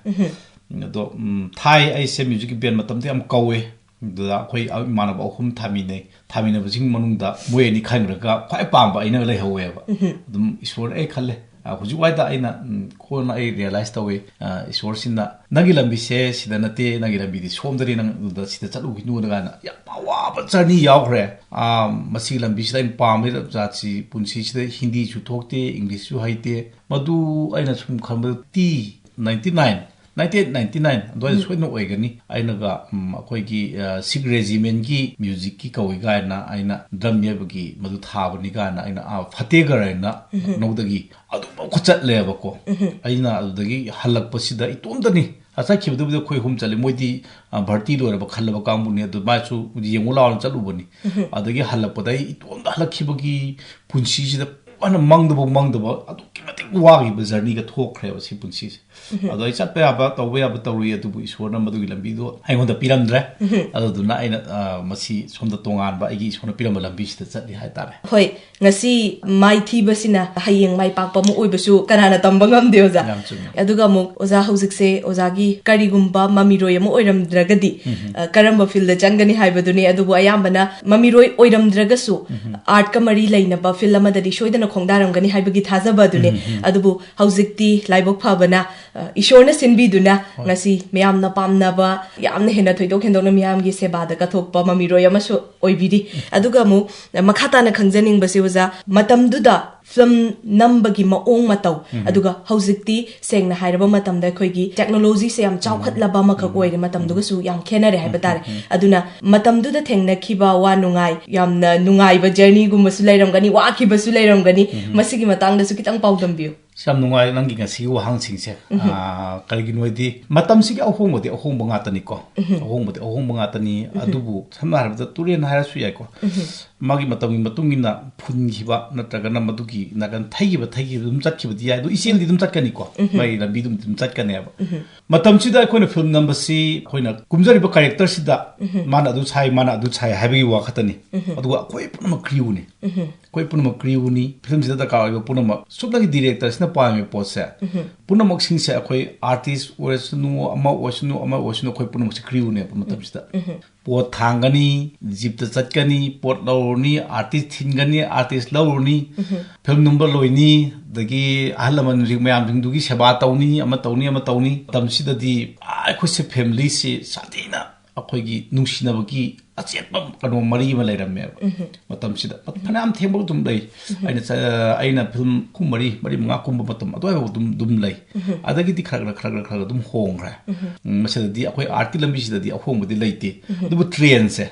ꯑꯗꯣ, ꯎꯝ, ꯊꯥꯏ ꯑꯩꯁꯦ musicꯀꯤ band ꯃꯇꯝꯗ ꯌꯥꯝ ꯀꯧꯋꯦ꯫ ꯑꯗꯨꯗ ꯑꯩꯈꯣꯏ ꯏꯃꯥꯟꯅꯕ ꯑꯍꯨꯝ ꯊꯥꯃꯤꯟꯅꯩ꯫ ꯊꯥꯃꯤꯟꯅꯕꯁꯤꯡ ꯃꯅꯨꯡꯗ ꯃꯣꯏ ꯑꯅꯤ ꯈꯟꯈ꯭ꯔꯒ ꯈ꯭ꯋꯥꯏ ꯄꯥꯝꯕ ꯑꯩꯅ ꯂꯩꯍꯧꯋꯦꯕ꯫ ꯑꯗꯨꯝ ꯏꯁꯣꯔ ꯑꯩ ꯈꯜꯂꯦ꯫ ꯑ, ꯍꯧꯖꯤꯛ ꯋꯥꯏꯗ ꯑꯩꯅ, ꯎꯝ, ꯀꯣꯟꯅ ꯑꯩ realize ꯇꯧꯋꯤ꯫ ꯑ, ꯏꯁꯣꯔꯁꯤꯅ, "ꯅꯪꯒꯤ ꯂꯝꯕꯤꯁꯦ ꯁꯤꯗ ꯅꯠꯇꯦ, ꯅꯪꯒꯤ ꯂꯝꯕꯤꯗꯤ ꯁꯣꯝꯗꯅꯤ, ꯅꯪ ꯑꯗꯨꯗ ꯁꯤꯗ ꯆꯠꯂꯨꯈꯤꯅꯨꯅ" ꯀꯥꯏꯅ ꯌꯥꯝ ꯑꯋꯥꯕ journey ꯌꯥꯎꯈ꯭ꯔꯦ꯫ ꯑ, ꯃꯁꯤꯒꯤ ꯂꯝꯕꯤꯁꯤꯗ ꯑꯩꯅ ꯄꯥꯝꯃꯤꯕ ꯖꯥꯠꯁꯤ, ꯄꯨꯟꯁꯤꯁꯤꯗ ꯍꯤꯟꯗꯤꯁꯨ ꯊꯣꯛꯇꯦ, Englishꯁꯨ ꯍꯩꯇꯦ꯫ ꯃꯗꯨ ꯑꯩꯅ ꯁꯨꯝ ꯈꯟꯕꯗ T ninety nine, nineteen ninety nine ꯑꯗꯨꯋꯥꯏꯗ ꯁꯣꯏꯗꯅ ꯑꯣꯏꯒꯅꯤ꯫ ꯑꯩꯅꯒ, ꯎꯝ, ꯑꯩꯈꯣꯏꯒꯤ, ꯑ, Sikh regimentꯀꯤ musicꯀꯤ ꯀꯧꯏ ꯀꯥꯏꯅ ꯑꯩꯅ drum ꯌꯩꯕꯒꯤ ꯃꯗꯨ ꯊꯥꯕꯅꯤ ꯀꯥꯏꯅ ꯑꯩꯅ, ꯑ, ꯐꯇꯦꯒꯔ ꯍꯥꯏꯅ ꯂꯈꯅꯧꯗꯒꯤ ꯑꯗꯨꯐꯥꯎ ꯆꯠꯂꯦꯕꯀꯣ꯫ ꯑꯩꯅ ꯑꯗꯨꯗꯒꯤ ꯍꯜꯂꯛꯄꯁꯤꯗ ꯏꯇꯣꯝꯇꯅꯤ꯫ ꯑ, ꯆꯠꯈꯤꯕꯗꯨꯕꯨꯗꯤ ꯑꯩꯈꯣꯏ ꯑꯍꯨꯝ ꯆꯠꯂꯤ꯫ ꯃꯣꯏꯗꯤ, ꯑ, ꯚꯔꯇꯤ ꯂꯣꯏꯔꯕ ꯈꯜꯂꯕ ꯀꯥꯡꯕꯨꯅꯤ꯫ ꯑꯗꯨ ꯃꯥꯁꯨ ꯌꯦꯡꯉꯨ ꯂꯥꯎꯅ ꯆꯠꯂꯨꯕꯅꯤ꯫ ꯑꯗꯒꯤ ꯍꯜꯂꯛꯄꯗ ꯑꯩ ꯏꯇꯣꯝꯇ ꯍꯜꯂꯛꯈꯤꯕꯒꯤ ꯄꯨꯟꯁꯤꯁꯤꯗ ꯐꯅ ꯃꯪꯗꯕ ꯃꯪꯗꯕ ꯑꯗꯨꯛꯀꯤ ꯃꯇꯤꯛ ꯋꯥꯈꯤꯕ journeyꯒ ꯊꯣꯛꯈ꯭ꯔꯦꯕ ꯁꯤ ꯄꯨꯟꯁꯤꯁꯦ꯫ ꯑꯗꯣ ꯑꯩ ꯆꯠꯄ ꯌꯥꯕ, ꯇꯧꯕ ꯌꯥꯕ ꯇꯧꯔꯨꯏ, ꯑꯗꯨꯕꯨ ꯏꯁꯣꯔꯅ ꯃꯗꯨꯒꯤ ꯂꯝꯕꯤꯗꯣ ꯑꯩꯉꯣꯟꯗ ꯄꯤꯔꯝꯗ꯭ꯔꯦ꯫ ꯑꯗꯨꯗꯨꯅ ꯑꯩꯅ, ꯑ, ꯃꯁꯤ ꯁꯣꯝꯗ ꯇꯣꯉꯥꯟꯕ ꯑꯩꯒꯤ ꯏꯁꯣꯔꯅ ꯄꯤꯔꯝꯕ ꯂꯝꯕꯤꯁꯤꯗ ꯆꯠꯂꯤ ꯍꯥꯏꯇꯥꯔꯦ꯫ ꯍꯣꯏ, ꯉꯁꯤ ꯃꯥꯏꯊꯤꯕꯁꯤꯅ ꯍꯌꯦꯡ ꯃꯥꯏ ꯄꯥꯛꯄ ꯑꯃ ꯑꯣꯏꯕꯁꯨ ꯀꯅꯥꯅ ꯇꯝꯕ ꯉꯝꯗꯦ, ꯑꯣꯖꯥ꯫ ꯌꯥꯝ ꯆꯨꯝꯃꯤ꯫ ꯑꯗꯨꯒ ꯑꯃꯨꯛ ꯑꯣꯖꯥ ꯍꯧꯖꯤꯛꯁꯦ ꯑꯣꯖꯥꯒꯤ ꯀꯔꯤꯒꯨꯝꯕ ꯃꯃꯤꯔꯣꯏ ꯑꯃ ꯑꯣꯏꯔꯝꯗ꯭ꯔꯒꯗꯤ, ꯑ, ꯀꯔꯝꯕ fieldꯗ ꯆꯪꯒꯅꯤ ꯍꯥꯏꯕꯗꯨꯅꯤ꯫ ꯑꯗꯨꯕꯨ ꯑꯌꯥꯝꯕꯅ ꯃꯃꯤꯔꯣꯏ ꯑꯣꯏꯔꯝꯗ꯭ꯔꯒꯁꯨ artꯀ ꯃꯔꯤ ꯂꯩꯅꯕ field ꯑꯃꯗꯗꯤ ꯁꯣꯏꯗꯅ ꯈꯣꯡꯗꯥꯔꯝꯒꯅꯤ ꯍꯥꯏꯕꯒꯤ ꯊꯥꯖꯕ ꯑꯗꯨꯅꯦ꯫ ꯑꯗꯨꯕꯨ ꯍꯧꯖꯤꯛꯇꯤ ꯂꯥꯏꯕꯛ ꯐꯕꯅ, ꯑ, ꯏꯁꯣꯔꯅ ꯁꯤꯟꯕꯤꯗꯨꯅ ꯉꯁꯤ ꯃꯌꯥꯝꯅ ꯄꯥꯝꯅꯕ, ꯌꯥꯝꯅ ꯍꯦꯟꯅ ꯊꯣꯏꯗꯣꯛ ꯍꯦꯟꯗꯣꯛꯅ ꯃꯤꯌꯥꯝꯒꯤ ꯁꯦꯕꯥꯗ ꯀꯠꯊꯣꯛꯄ ꯃꯃꯤꯔꯣꯏ ꯑꯃꯁꯨ ꯑꯣꯏꯕꯤꯔꯤ꯫ ꯑꯗꯨꯒ ꯑꯃꯨꯛ ꯃꯈꯥ ꯇꯥꯅ ꯈꯪꯖꯅꯤꯡꯕꯁꯦ ꯑꯣꯖꯥ, ꯃꯇꯝꯗꯨꯗ ꯐꯤꯂꯝ ꯅꯝꯕꯒꯤ ꯃꯑꯣꯡ ꯃꯇꯧ, ꯑꯗꯨꯒ ꯍꯧꯖꯤꯛꯇꯤ ꯁꯦꯡꯅ ꯍꯥꯏꯔꯕ ꯃꯇꯝꯗ ꯑꯩꯈꯣꯏꯒꯤ ꯇꯦꯛꯅꯣꯂꯣꯖꯤꯁꯦ ꯌꯥꯝ ꯆꯥꯎꯈꯠꯂꯕ ꯑꯃꯈꯛ ꯑꯣꯏꯔꯦ, ꯃꯇꯝꯗꯨꯒꯁꯨ ꯌꯥꯝ ꯈꯦꯠꯅꯔꯦ ꯍꯥꯏꯕ ꯇꯥꯔꯦ꯫ ꯑꯗꯨꯅ ꯃꯇꯝꯗꯨꯗ ꯊꯦꯡꯅꯈꯤꯕ ꯋꯥ ꯅꯨꯡꯉꯥꯏ, ꯌꯥꯝꯅ ꯅꯨꯡꯉꯥꯏꯕ ꯖꯔꯅꯤꯒꯨꯝꯕꯁꯨ ꯂꯩꯔꯝꯒꯅꯤ, ꯋꯥꯈꯤꯕꯁꯨ ꯂꯩꯔꯝꯒꯅꯤ꯫ ꯃꯁꯤꯒꯤ ꯃꯇꯥꯡꯗꯁꯨ ꯈꯤꯇꯪ ꯄꯥꯎꯗꯝꯕꯤꯌꯨ꯫ ꯑꯁ, ꯌꯥꯝ ꯅꯨꯡꯉꯥꯏ ꯅꯪꯒꯤ ꯉꯁꯤꯒꯤ ꯋꯥꯍꯪꯁꯤꯡꯁꯦ꯫ ꯑꯥ, ꯀꯔꯤꯒꯤꯅꯣ ꯍꯥꯏꯗꯤ ꯃꯇꯝꯁꯤꯒꯤ ꯑꯍꯣꯡꯕꯗꯤ ꯑꯍꯣꯡꯕ ꯉꯥꯛꯇꯅꯤꯀꯣ꯫ ꯑꯍꯣꯡꯕꯗꯤ ꯑꯍꯣꯡꯕ ꯉꯥꯛꯇꯅꯤ꯫ ꯑꯗꯨꯕꯨ ꯁꯝꯅ ꯍꯥꯏꯔꯕꯗ ꯇꯨꯔꯦꯟ ꯍꯥꯏꯔꯁꯨ ꯌꯥꯏꯀꯣ꯫ ꯃꯥꯒꯤ ꯃꯇꯝꯒꯤ ꯃꯇꯨꯡ ꯏꯟꯅ ꯐꯨꯟꯈꯤꯕ ꯅꯠꯇ꯭ꯔꯒꯅ ꯃꯗꯨꯒꯤ ꯅꯥꯀꯟ ꯊꯩꯈꯤꯕ, ꯊꯩꯈꯤꯕ ꯑꯗꯨꯝ ꯆꯠꯈꯤꯕꯗꯤ ꯌꯥꯏ꯫ ꯑꯗꯨ ꯏꯆꯦꯜꯗꯤ ꯑꯗꯨꯝ ꯆꯠꯀꯅꯤꯀꯣ꯫ ꯃꯥꯒꯤ ꯂꯝꯕꯤꯗꯨꯝ ꯑꯗꯨꯝ ꯆꯠꯀꯅꯦꯕ꯫ ꯃꯇꯝꯁꯤꯗ ꯑꯩꯈꯣꯏꯅ ꯐꯤꯂꯝ ꯅꯝꯕꯁꯤ ꯑꯩꯈꯣꯏꯅ ꯀꯨꯝꯖꯔꯤꯕ ꯀꯦꯔꯦꯛꯇꯔꯁꯤꯗ ꯃꯥꯅ ꯑꯗꯨ ꯁꯥꯏ, ꯃꯥꯅ ꯑꯗꯨ ꯁꯥꯏ ꯍꯥꯏꯕꯒꯤ ꯋꯥ ꯈꯛꯇꯅꯤ꯫ ꯑꯗꯨꯒ ꯑꯩꯈꯣꯏ ꯄꯨꯝꯅꯃꯛ ꯀ꯭ꯔꯤꯌꯨꯅꯤ꯫ ꯑꯩꯈꯣꯏ ꯄꯨꯝꯅꯃꯛ ꯀ꯭ꯔꯤꯌꯨꯅꯤ꯫ ꯐꯤꯂꯝꯁꯤꯗ ꯗꯔꯀꯥꯔ ꯑꯣꯏꯕ ꯄꯨꯝꯅꯃꯛ, ꯁꯨꯞꯅꯒꯤ ꯗꯤꯔꯦꯛꯇꯔꯁꯤꯅ ꯄꯥꯝꯃꯤꯕ ꯄꯣꯠꯁꯦ, ꯄꯨꯝꯅꯃꯛꯁꯤꯡꯁꯦ ꯑꯩꯈꯣꯏ ꯑꯥꯔꯇꯤꯁ ꯑꯣꯏꯔꯁꯅꯨ, ꯑꯃ ꯑꯣꯏꯔꯁꯅꯨ, ꯑꯃ ꯑꯣꯏꯔꯁꯅꯨ, ꯑꯩꯈꯣꯏ ꯄꯨꯝꯅꯃꯛꯁꯦ ꯀ꯭ꯔꯤꯌꯨꯅꯦꯕ ꯃꯇꯝꯁꯤꯗ꯫ ꯄꯣꯠ ꯊꯥꯡꯒꯅꯤ, ꯖꯤꯞꯇ ꯆꯠꯀꯅꯤ, ꯄꯣꯠ ꯂꯧꯔꯨꯅꯤ, ꯑꯥꯔꯇꯤꯁ ꯊꯤꯟꯒꯅꯤ, ꯑꯥꯔꯇꯤꯁ ꯂꯧꯔꯨꯅꯤ, ꯐꯤꯂꯝ ꯅꯝꯕ ꯂꯣꯏꯅꯤ, ꯑꯗꯒꯤ ꯑꯍꯜ ꯂꯃꯟꯁꯤꯡ ꯃꯌꯥꯝꯁꯤꯡꯗꯨꯒꯤ ꯁꯦꯕꯥ ꯇꯧꯅꯤ, ꯑꯃ ꯇꯧꯅꯤ, ꯑꯃ ꯇꯧꯅꯤ꯫ ꯃꯇꯝꯁꯤꯗꯗꯤ, ꯑꯥ, ꯑꯩꯈꯣꯏꯁꯦ ꯐꯦꯃꯤꯂꯤꯁꯤ ꯁꯥꯊꯤꯅ ꯑꯩꯈꯣꯏꯒꯤ ꯅꯨꯡꯁꯤꯅꯕꯒꯤ ꯑꯆꯦꯠꯄ ꯀꯩꯅꯣ ꯃꯔꯤ ꯑꯃ ꯂꯩꯔꯝꯃꯦꯕ꯫ ꯃꯇꯝꯁꯤꯗ ꯐꯅꯌꯥꯝ ꯊꯦꯡꯕ ꯑꯗꯨꯝ ꯂꯩ꯫ ꯑꯩꯅ ꯆ-, ꯑꯩꯅ ꯐꯤꯂꯝ ꯑꯍꯨꯝ, ꯃꯔꯤ, ꯃꯔꯤ, ꯃꯉꯥ ꯀꯨꯝꯕ ꯃꯇꯝ ꯑꯗꯨꯋꯥꯏꯐꯥꯎ ꯑꯗꯨꯝ, ꯑꯗꯨꯝ ꯂꯩ꯫ ꯑꯗꯒꯤꯗꯤ ꯈꯔ ꯈꯔ, ꯈꯔ ꯈꯔ, ꯈꯔ ꯑꯗꯨꯝ ꯍꯣꯡꯈ꯭ꯔꯦ꯫ ꯎꯝ, ꯃꯁꯤꯗꯗꯤ ꯑꯩꯈꯣꯏ ꯑꯥꯔꯠꯀꯤ ꯂꯝꯕꯤꯁꯤꯗꯗꯤ ꯑꯍꯣꯡꯕꯗꯤ ꯂꯩꯇꯦ꯫ ꯑꯗꯨꯕꯨ ꯇ꯭ꯔꯦꯟꯁꯦ,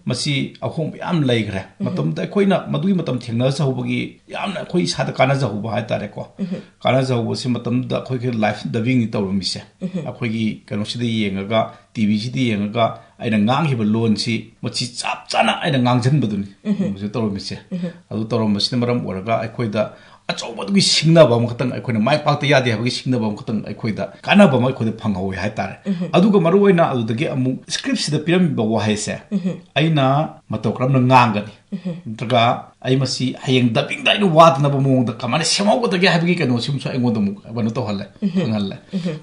ꯃꯁꯤ ꯑꯍꯣꯡꯕ ꯌꯥꯝ ꯂꯩꯈ꯭ꯔꯦ꯫ ꯃꯇꯝꯗ ꯑꯩꯈꯣꯏꯅ ꯃꯗꯨꯒꯤ ꯃꯇꯝ ꯊꯦꯡꯅꯖꯍꯧꯕꯒꯤ ꯌꯥꯝꯅ ꯑꯩꯈꯣꯏ ꯏꯁꯥꯗ ꯀꯥꯟꯅꯖꯍꯧꯕ ꯍꯥꯏꯇꯥꯔꯦꯀꯣ꯫ ꯀꯥꯟꯅꯖꯍꯧꯕꯁꯤ ꯃꯇꯝꯗꯨꯗ ꯑꯩꯈꯣꯏꯒꯤ ꯂꯥꯏꯐ ꯗꯕꯤꯡꯅꯤ ꯇꯧꯔꯝꯃꯤꯁꯦ꯫ ꯑꯩꯈꯣꯏꯒꯤ ꯀꯩꯅꯣꯁꯤꯗ ꯌꯦꯡꯉꯒ, ꯇꯤ ꯚꯤꯁꯤꯗ ꯌꯦꯡꯉꯒ ꯑꯩꯅ ꯉꯥꯡꯈꯤꯕ ꯂꯣꯟꯁꯤ ꯃꯁꯤ ꯆꯞ ꯆꯥꯅ ꯑꯩꯅ ꯉꯥꯡꯁꯤꯟꯕꯗꯨꯅꯤ ꯃꯁꯤ ꯇꯧꯔꯝꯃꯤꯁꯦ꯫ ꯑꯗꯨ ꯇꯧꯔꯝꯕꯁꯤꯅ ꯃꯔꯝ ꯑꯣꯏꯔꯒ ꯑꯩꯈꯣꯏꯗ ꯑꯆꯧꯕꯗꯨꯒꯤ ꯁꯤꯡꯅꯕ ꯑꯃꯈꯛꯇꯪ, ꯑꯩꯈꯣꯏꯅ ꯃꯥꯏ ꯄꯥꯛꯇ ꯌꯥꯗꯦ ꯍꯥꯏꯕꯒꯤ ꯁꯤꯡꯅꯕ ꯑꯃꯈꯛꯇꯪ ꯑꯩꯈꯣꯏꯗ ꯀꯥꯟꯅꯕ ꯑꯃ ꯑꯩꯈꯣꯏꯗ ꯐꯪꯍꯧꯋꯦ ꯍꯥꯏꯇꯥꯔꯦ꯫ ꯑꯗꯨꯒ ꯃꯔꯨꯑꯣꯏꯅ ꯑꯗꯨꯗꯒꯤ ꯑꯃꯨꯛ ꯁ꯭ꯀ꯭ꯔꯤꯞꯁꯤꯗ ꯄꯤꯔꯝꯃꯤꯕ ꯋꯥꯍꯩꯁꯦ, ꯑꯩꯅ ꯃꯇꯧ ꯀꯔꯝꯅ ꯉꯥꯡꯒꯅꯤ, ꯅꯠꯇ꯭ꯔꯒ ꯑꯩ ꯃꯁꯤ ꯍꯌꯦꯡ ꯗꯕꯤꯡꯗ ꯑꯩꯅ ꯋꯥꯗꯅꯕ ꯃꯑꯣꯡꯗ ꯀꯃꯥꯏꯅ ꯁꯦꯝꯍꯧꯒꯗꯒꯦ ꯍꯥꯏꯕꯒꯤ ꯀꯩꯅꯣꯁꯤꯃꯁꯨ ꯑꯩꯉꯣꯟꯗ ꯑꯃꯨꯛ ꯀꯩꯅꯣ ꯇꯧꯍꯜꯂꯦ, ꯈꯪꯍꯜꯂꯦ꯫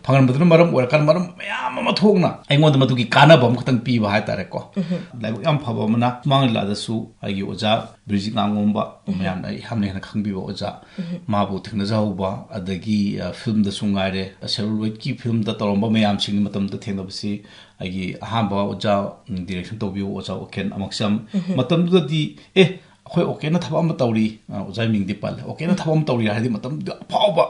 ꯐꯪꯍꯟꯕꯗꯨꯅ ꯃꯔꯝ ꯑꯣꯏꯔꯀꯥꯟꯗ ꯃꯔꯝ ꯃꯌꯥꯝ ꯑꯃ ꯊꯣꯛꯅ ꯑꯩꯉꯣꯟꯗ ꯃꯗꯨꯒꯤ ꯀꯥꯟꯅꯕ ꯑꯃꯈꯛꯇꯪ ꯄꯤꯕ ꯍꯥꯏꯇꯥꯔꯦꯀꯣ꯫ ꯂꯥꯏꯕꯛ ꯌꯥꯝ ꯐꯕ ꯑꯃꯅ ꯁꯨꯃꯥꯡ ꯂꯤꯂꯥꯗꯁꯨ ꯑꯩꯒꯤ ꯑꯣꯖꯥ ꯕ꯭ꯔꯤꯖꯤꯠ ꯉꯥꯉꯣꯝꯕ, ꯃꯌꯥꯝꯅ ꯑꯩ ꯌꯥꯝꯅ ꯍꯦꯟꯅ ꯈꯪꯕꯤꯕ ꯑꯣꯖꯥ, ꯃꯥꯕꯨ ꯊꯦꯡꯅꯖꯍꯧꯕ, ꯑꯗꯒꯤ ꯑ, ꯐꯤꯂꯝꯗꯁꯨ ꯉꯥꯏꯔꯦ, ꯁꯦꯂꯨꯂꯣꯏꯗꯀꯤ ꯐꯤꯂꯝꯗ ꯇꯧꯔꯝꯕ ꯃꯌꯥꯝꯁꯤꯡꯒꯤ ꯃꯇꯝꯗ ꯊꯦꯡꯅꯕꯁꯤ ꯑꯩꯒꯤ ꯑꯍꯥꯟꯕ ꯑꯣꯖꯥ, ꯎꯝ, ꯗꯤꯔꯦꯛꯁꯟ ꯇꯧꯕꯤꯕ ꯑꯣꯖꯥ ꯎꯀꯦꯟ ꯑꯃꯛꯆꯝ꯫ ꯃꯇꯝꯗꯨꯗꯗꯤ ꯑꯦ, ꯑꯩꯈꯣꯏ ꯎꯀꯦꯟꯅ ꯊꯕꯛ ꯑꯃ ꯇꯧꯔꯤ, ꯑ, ꯑꯣꯖꯥ ꯃꯤꯡꯗꯤ ꯄꯜꯂꯦ, ꯎꯀꯦꯟꯅ ꯊꯕꯛ ꯑꯃ ꯇꯧꯔꯤ ꯍꯥꯏꯔꯗꯤ ꯃꯇꯝꯗꯨꯗ ꯑꯐꯥꯎꯕ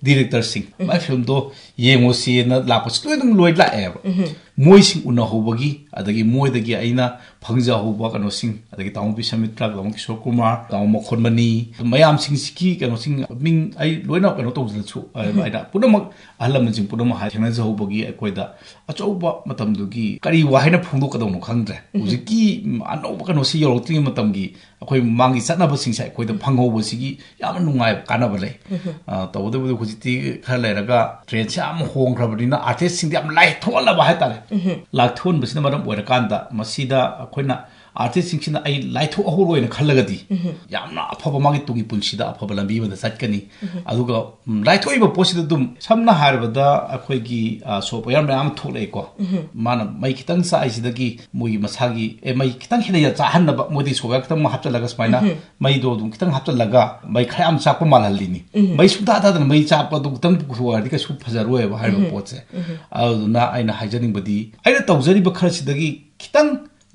ꯗꯤꯔꯦꯛꯇꯔꯁꯤꯡ, ꯃꯥꯏ ꯐꯤꯂꯝꯗꯣ ꯌꯦꯡꯉꯨꯁꯤꯅ ꯂꯥꯛꯄꯁꯤ ꯂꯣꯏ ꯑꯗꯨꯝ ꯂꯣꯏ ꯂꯥꯛꯑꯦꯕ꯫ ꯃꯣꯏꯁꯤꯡ ꯎꯅꯍꯧꯕꯒꯤ, ꯑꯗꯒꯤ ꯃꯣꯏꯗꯒꯤ ꯑꯩꯅ ꯐꯪꯖꯍꯧꯕ ꯀꯩꯅꯣꯁꯤꯡ, ꯑꯗꯒꯤ ꯇꯥꯃꯣ ꯕꯤꯁ꯭ꯋꯥꯃꯤꯇ꯭ꯔ, ꯇꯥꯃꯣ ꯀꯤꯁꯣꯔ ꯀꯨꯃꯥꯔ, ꯇꯥꯃꯣ ꯃꯈꯣꯟꯃꯅꯤ, ꯃꯌꯥꯝꯁꯤꯡꯁꯤꯒꯤ ꯀꯩꯅꯣꯁꯤꯡ, ꯃꯤꯡ ꯑꯩ ꯂꯣꯏꯅ ꯀꯩꯅꯣ ꯇꯧꯗ꯭ꯔꯁꯨ, ꯑꯩꯅ ꯄꯨꯝꯅꯃꯛ, ꯑꯍꯜ ꯂꯃꯟꯁꯤꯡ ꯄꯨꯝꯅꯃꯛ ꯍꯥꯏ ꯊꯦꯡꯅꯖꯍꯧꯕꯒꯤ ꯑꯩꯈꯣꯏꯗ ꯑꯆꯧꯕ, ꯃꯇꯝꯗꯨꯒꯤ ꯀꯔꯤ ꯋꯥꯍꯩꯅ ꯐꯣꯡꯗꯣꯛꯀꯗꯧꯅꯣ ꯈꯪꯗ꯭ꯔꯦ꯫ ꯍꯧꯖꯤꯛꯀꯤ ꯑꯅꯧꯕ ꯀꯩꯅꯣꯁꯤ ꯌꯧꯔꯛꯇ꯭ꯔꯤꯉꯩ ꯃꯇꯝꯒꯤ ꯑꯩꯈꯣꯏ ꯃꯃꯥꯡꯒꯤ ꯆꯠꯅꯕꯁꯤꯡꯁꯦ ꯑꯩꯈꯣꯏꯗ ꯐꯪꯍꯧꯕꯁꯤꯒꯤ ꯌꯥꯝꯅ ꯅꯨꯡꯉꯥꯏꯕ, ꯀꯥꯟꯅꯕ ꯂꯩ꯫ ꯑ, ꯇꯧꯕꯇꯕꯨ ꯍꯧꯖꯤꯛꯇꯤ ꯈꯔ ꯂꯩꯔꯒ ꯇ꯭ꯔꯦꯟꯁꯦ ꯌꯥꯝ ꯍꯣꯡꯈ꯭ꯔꯕꯅꯤꯅ ꯑꯥꯔꯇꯤꯁꯁꯤꯡꯗꯤ ꯌꯥꯝ ꯂꯥꯏꯊꯣꯛꯍꯜꯂꯕ ꯍꯥꯏꯇꯥꯔꯦ꯫ ꯂꯥꯏꯊꯣꯛꯍꯟꯕꯁꯤꯅ ꯃꯔꯝ ꯑꯣꯏꯔꯀꯥꯟꯗ ꯃꯁꯤꯗ ꯑꯩꯈꯣꯏꯅ ꯑꯥꯔꯇꯤꯁꯁꯤꯡꯁꯤꯅ ꯑꯩ ꯂꯥꯏꯊꯣꯛꯍꯧꯔꯣꯏꯅ ꯈꯜꯂꯒꯗꯤ ꯌꯥꯝꯅ ꯑꯐꯕ ꯃꯥꯒꯤ ꯇꯨꯡꯒꯤ ꯄꯨꯟꯁꯤꯗ ꯑꯐꯕ ꯂꯝꯕꯤ ꯑꯃꯗ ꯆꯠꯀꯅꯤ꯫ ꯑꯗꯨꯒ, ꯎꯝ, ꯂꯥꯏꯊꯣꯛꯏꯕ ꯄꯣꯠꯁꯤꯗ ꯑꯗꯨꯝ ꯁꯝꯅ ꯍꯥꯏꯔꯕꯗ ꯑꯩꯈꯣꯏꯒꯤ, ꯑ, ꯁꯣꯞꯋꯦꯌꯔ ꯃꯌꯥꯝ ꯑꯃ ꯊꯣꯛꯂꯛꯑꯦꯀꯣ꯫ ꯃꯥꯅ ꯃꯩ ꯈꯤꯇꯪ ꯆꯥꯛꯏꯁꯤꯗꯒꯤ ꯃꯣꯏꯒꯤ ꯃꯁꯥꯒꯤ, ꯑꯦ, ꯃꯩ ꯈꯤꯇꯪ ꯍꯦꯟꯅ ꯆꯥꯍꯟꯅꯕ ꯃꯣꯏꯗꯤ ꯁꯣꯞꯋꯦꯌꯔ ꯈꯤꯇꯪ ꯍꯥꯞꯆꯤꯜꯂꯒ ꯁꯨꯃꯥꯏꯅ ꯃꯩꯗꯣ ꯑꯗꯨꯝ ꯈꯤꯇꯪ ꯍꯥꯞꯆꯤꯜꯂꯒ ꯃꯩ ꯈꯔ ꯌꯥꯝ ꯆꯥꯛꯄ ꯃꯥꯜꯍꯜꯂꯤꯅꯤ꯫ ꯃꯩ ꯁꯨꯡꯊꯥ ꯊꯥꯗꯅ ꯃꯩ ꯆꯥꯛꯄ ꯑꯗꯨ ꯈꯤꯇꯪ ꯄꯨꯊꯣꯛꯑꯗꯤ ꯀꯩꯁꯨ ꯐꯖꯔꯣꯏꯕ ꯍꯥꯏꯔꯤꯕ ꯄꯣꯠꯁꯦ꯫ ꯑꯗꯨꯗꯨꯅ ꯑꯩꯅ ꯍꯥꯏꯖꯅꯤꯡꯕꯗꯤ ꯑꯩꯅ ꯇꯧꯖꯔꯤꯕ ꯈꯔꯁꯤꯗꯒꯤ ꯈꯤꯇꯪ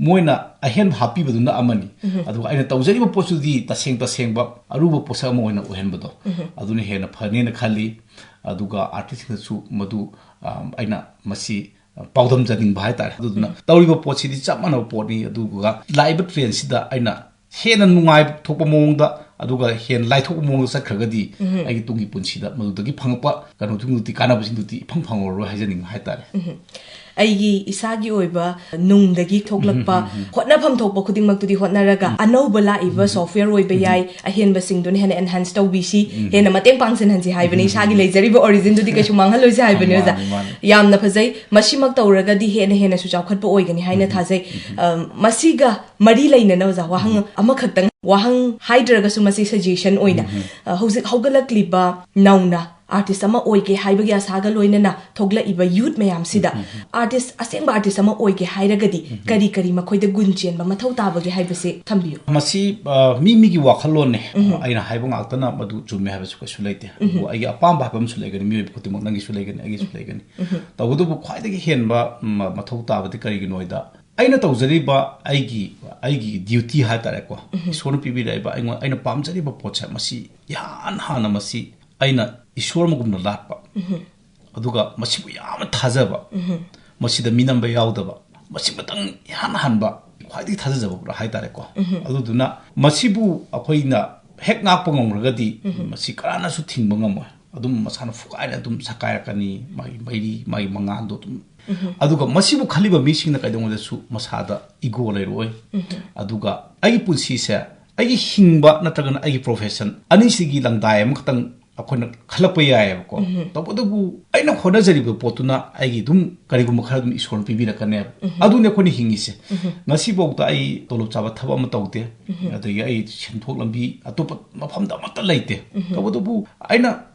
ꯃꯣꯏꯅ ꯑꯍꯦꯟꯕ ꯍꯥꯞꯄꯤꯕꯗꯨꯅ ꯑꯃꯅꯤ꯫ ꯑꯗꯨꯒ ꯑꯩꯅ ꯇꯧꯖꯔꯤꯕ ꯄꯣꯠꯇꯨꯗꯤ ꯇꯁꯦꯡ ꯇꯁꯦꯡꯕ ꯑꯔꯨꯕ ꯄꯣꯠꯁꯛ ꯑꯃ ꯑꯣꯏꯅ ꯑꯣꯏꯍꯟꯕꯗꯣ, ꯑꯗꯨꯅ ꯍꯦꯟꯅ ꯐꯅꯦꯅ ꯈꯜꯂꯤ꯫ ꯑꯗꯨꯒ ꯑꯥꯔꯇꯤꯁꯁꯤꯡꯗꯁꯨ ꯃꯗꯨ, ꯑ, ꯑꯩꯅ ꯃꯁꯤ ꯄꯥꯎꯗꯝꯖꯅꯤꯡꯕ ꯍꯥꯏꯇꯥꯔꯦ꯫ ꯑꯗꯨꯗꯨꯅ ꯇꯧꯔꯤꯕ ꯄꯣꯠꯁꯤꯗꯤ ꯆꯞ ꯃꯥꯟꯅꯕ ꯄꯣꯠꯅꯤ, ꯑꯗꯨꯒ ꯂꯥꯛꯏꯕ ꯇ꯭ꯔꯦꯟꯁꯤꯗ ꯑꯩꯅ ꯍꯦꯟꯅ ꯅꯨꯡꯉꯥꯏꯕ ꯊꯣꯛꯄ ꯃꯑꯣꯡꯗ, ꯑꯗꯨꯒ ꯍꯦꯟꯅ ꯂꯥꯏꯊꯣꯛꯄ ꯃꯑꯣꯡꯗ ꯆꯠꯈ꯭ꯔꯒꯗꯤ ꯑꯩꯒꯤ ꯇꯨꯡꯒꯤ ꯄꯨꯟꯁꯤꯗ ꯃꯗꯨꯗꯒꯤ ꯐꯪꯉꯛꯄ ꯀꯩꯅꯣꯗꯨꯒꯤ ꯀꯥꯟꯅꯕꯁꯤꯡꯗꯨꯗꯤ ꯏꯐꯪ ꯐꯪꯉꯔꯣꯏ ꯍꯥꯏꯖꯅꯤꯡꯕ ꯍꯥꯏꯇꯥꯔꯦ꯫ ꯑꯩꯒꯤ ꯏꯁꯥꯒꯤ ꯑꯣꯏꯕ ꯅꯨꯡꯗꯒꯤ ꯊꯣꯛꯂꯛꯄ ꯎꯝ, ꯎꯝ, ꯎꯝ꯫ ꯍꯣꯠꯅꯐꯝ ꯊꯣꯛꯄ ꯈꯨꯗꯤꯡꯃꯛꯇꯨꯗꯤ ꯍꯣꯠꯅꯔꯒ ꯎꯝ꯫ ꯑꯅꯧꯕ ꯂꯥꯛꯏꯕ ꯎꯝ꯫ ꯁꯣꯐꯋꯦꯌꯔ ꯑꯣꯏꯕ ꯎꯝ꯫ ꯌꯥꯏ, ꯑꯍꯦꯟꯕꯁꯤꯡꯗꯨꯅ ꯍꯦꯟꯅ ꯑꯦꯟꯍꯥꯟꯁ ꯇꯧꯕꯤꯁꯤ, ꯎꯝ꯫ ꯍꯦꯟꯅ ꯃꯇꯦꯡ ꯄꯥꯡꯁꯤꯟꯍꯟꯁꯤ ꯍꯥꯏꯕꯅꯤ꯫ ꯎꯝ꯫ ꯏꯁꯥꯒꯤ ꯂꯩꯖꯔꯤꯕ ꯑꯣꯔꯤꯖꯤꯟꯗꯨꯗꯤ ꯀꯩꯁꯨ ꯃꯥꯡꯍꯜꯂꯣꯏꯁꯤ ꯍꯥꯏꯕꯅꯤ, ꯑꯣꯖꯥ꯫ ꯃꯥꯅꯤ, ꯃꯥꯅꯤ꯫ ꯌꯥꯝꯅ ꯐꯖꯩ꯫ ꯃꯁꯤꯃꯛ ꯇꯧꯔꯒꯗꯤ ꯍꯦꯟꯅ ꯍꯦꯟꯅꯁꯨ ꯆꯥꯎꯈꯠꯄ ꯑꯣꯏꯒꯅꯤ ꯍꯥꯏꯅ ꯎꯝ꯫ ꯊꯥꯖꯩ꯫ ꯎꯝ꯫ ꯑ, ꯃꯁꯤꯒ ꯃꯔꯤ ꯂꯩꯅꯅ, ꯑꯣꯖꯥ, ꯋꯥꯍꯪ ꯎꯝ꯫ ꯑꯃꯈꯛꯇꯪ, ꯋꯥꯍꯪ ꯍꯥꯏꯗ꯭ꯔꯒꯁꯨ ꯃꯁꯤ ꯁꯖꯦꯁꯟ ꯑꯣꯏꯅ, ꯎꯝ꯫ ꯑ, ꯍꯧꯖꯤꯛ ꯍꯧꯒꯠꯂꯛꯂꯤꯕ ꯅꯧꯅ ꯑꯥꯔꯇꯤꯁ ꯑꯃ ꯑꯣꯏꯒꯦ ꯍꯥꯏꯕꯒꯤ ꯑꯁꯥꯒ ꯂꯣꯏꯅꯅ ꯊꯣꯛꯂꯛꯏꯕ ꯌꯨꯠ ꯃꯌꯥꯝꯁꯤꯗ ꯎꯝ, ꯎꯝ꯫ ꯑꯥꯔꯇꯤꯁ, ꯑꯁꯦꯡꯕ ꯑꯥꯔꯇꯤꯁ ꯑꯃ ꯑꯣꯏꯒꯦ ꯍꯥꯏꯔꯒꯗꯤ ꯎꯝ, ꯎꯝ꯫ ꯀꯔꯤ ꯀꯔꯤ ꯃꯈꯣꯏꯗ ꯒꯨꯟ ꯆꯦꯟꯕ ꯃꯊꯧ ꯇꯥꯕꯒꯦ ꯍꯥꯏꯕꯁꯦ ꯊꯝꯕꯤꯌꯨ꯫ ꯃꯁꯤ, ꯑ, ꯃꯤ ꯃꯤꯒꯤ ꯋꯥꯈꯜꯂꯣꯟꯅꯦ꯫ ꯎꯝ꯫ ꯑꯩꯅ ꯍꯥꯏꯕ ꯉꯥꯛꯇꯅ ꯃꯗꯨ ꯆꯨꯝꯃꯦ ꯍꯥꯏꯕꯁꯨ ꯀꯩꯁꯨ ꯂꯩꯇꯦ꯫ ꯎꯝ꯫ ꯑꯗꯨꯕꯨ ꯑꯩꯒꯤ ꯑꯄꯥꯝꯕ ꯍꯥꯏꯕ ꯑꯃꯁꯨ ꯂꯩꯒꯅꯤ, ꯃꯤꯑꯣꯏꯕ ꯈꯨꯗꯤꯡꯃꯛ, ꯅꯪꯒꯤꯁꯨ ꯂꯩꯒꯅꯤ, ꯑꯩꯒꯤꯁꯨ ꯂꯩꯒꯅꯤ꯫ ꯎꯝ꯫ ꯇꯧꯕꯇꯕꯨ ꯈ꯭ꯋꯥꯏꯗꯒꯤ ꯍꯦꯟꯕ, ꯎꯝ, ꯃꯊꯧ ꯇꯥꯕꯗꯤ ꯀꯔꯤꯒꯤꯅꯣ ꯍꯥꯏꯗ, ꯑꯩꯅ ꯇꯧꯖꯔꯤꯕ ꯑꯩꯒꯤ, ꯑꯩꯒꯤ ꯗ꯭ꯌꯨꯇꯤ ꯍꯥꯏ ꯇꯥꯔꯦꯀꯣ, ꯎꯝ꯫ ꯏꯁꯣꯔꯅ ꯄꯤꯕꯤꯔꯛꯏꯕ ꯑꯩꯉꯣꯟ-, ꯑꯩꯅ ꯄꯥꯝꯖꯔꯤꯕ ꯄꯣꯠꯁꯦ, ꯃꯁꯤ ꯏꯍꯥꯟ ꯍꯥꯟꯅ ꯃꯁꯤ ꯑꯩꯅ ꯏꯁꯣꯔ ꯑꯃꯒꯨꯝꯅ ꯂꯥꯠꯄ, ꯎꯝ꯫ ꯑꯗꯨꯒ ꯃꯁꯤꯕꯨ ꯌꯥꯝꯅ ꯊꯥꯖꯕ, ꯎꯝ꯫ ꯃꯁꯤꯗ ꯃꯤꯅꯝꯕ ꯌꯥꯎꯗꯕ, ꯃꯁꯤꯃꯇꯪ ꯏꯍꯥꯟ ꯍꯥꯟꯕ ꯈ꯭ꯋꯥꯏꯗꯒꯤ ꯊꯥꯖꯖꯕ ꯍꯥꯏ ꯇꯥꯔꯦꯀꯣ꯫ ꯎꯝ꯫ ꯑꯗꯨꯗꯨꯅ ꯃꯁꯤꯕꯨ ꯑꯩꯈꯣꯏꯅ ꯍꯦꯛ ꯉꯥꯛꯄ ꯉꯝꯈ꯭ꯔꯒꯗꯤ, ꯎꯝ꯫ ꯃꯁꯤ ꯀꯅꯥꯅꯁꯨ ꯊꯤꯡꯕ ꯉꯝꯃꯣꯏ꯫ ꯑꯗꯨꯝ ꯃꯁꯥꯅ ꯐꯨꯒꯥꯏꯅ ꯑꯗꯨꯝ ꯁꯀꯥꯏꯔꯛꯀꯅꯤ, ꯃꯥꯒꯤ ꯃꯩꯔꯤ, ꯃꯥꯒꯤ ꯃꯉꯥꯜꯗꯣ ꯑꯗꯨꯝ꯫ ꯎꯝ꯫ ꯑꯗꯨꯒ ꯃꯁꯤꯕꯨ ꯈꯜꯂꯤꯕ ꯃꯤꯁꯤꯡꯅ ꯀꯩꯗꯧꯉꯩꯗꯁꯨ ꯃꯁꯥꯗ ꯏꯒꯣ ꯂꯩꯔꯛꯑꯣꯏ꯫ ꯎꯝ꯫ ꯑꯗꯨꯒ ꯑꯩꯒꯤ ꯄꯨꯟꯁꯤꯁꯦ, ꯑꯩꯒꯤ ꯍꯤꯡꯕ ꯅꯠꯇ꯭ꯔꯒꯅ ꯑꯩꯒꯤ ꯄ꯭ꯔꯣꯐꯦꯁꯟ ꯑꯅꯤꯁꯤꯒꯤ ꯂꯪꯗꯥꯏ ꯑꯃꯈꯛꯇꯪ ꯑꯩꯈꯣꯏꯅ ꯈꯜꯂꯛꯄ ꯌꯥꯏꯑꯕꯀꯣ꯫ ꯎꯝ꯫ ꯇꯧꯕꯇꯕꯨ ꯑꯩꯅ ꯍꯣꯠꯅꯖꯔꯤꯕ ꯄꯣꯠꯇꯨꯅ ꯑꯩꯒꯤ ꯑꯗꯨꯝ ꯀꯔꯤꯒꯨꯝꯕ ꯈꯔ ꯑꯗꯨꯝ ꯏꯁꯣꯔꯅ ꯄꯤꯕꯤꯔꯛꯀꯅꯦꯕ꯫ ꯎꯝ꯫ ꯑꯗꯨꯅꯦ ꯑꯩꯈꯣꯏꯅ ꯍꯤꯡꯉꯤꯁꯦ꯫ ꯎꯝ꯫ ꯉꯁꯤꯐꯥꯎꯗ ꯑꯩ ꯇꯣꯂꯣꯞ ꯆꯥꯕ ꯊꯕꯛ ꯑꯃ ꯇꯧꯗꯦ꯫ ꯎꯝ꯫ ꯑꯗꯒꯤ ꯑꯩ ꯁꯦꯟꯊꯣꯛ ꯂꯝꯕꯤ ꯑꯇꯣꯞꯄ ꯃꯐꯝꯗ ꯑꯃꯠꯇ ꯂꯩꯇꯦ꯫ ꯎꯝ꯫ ꯇꯧꯕꯇꯕꯨ ꯑꯩꯅ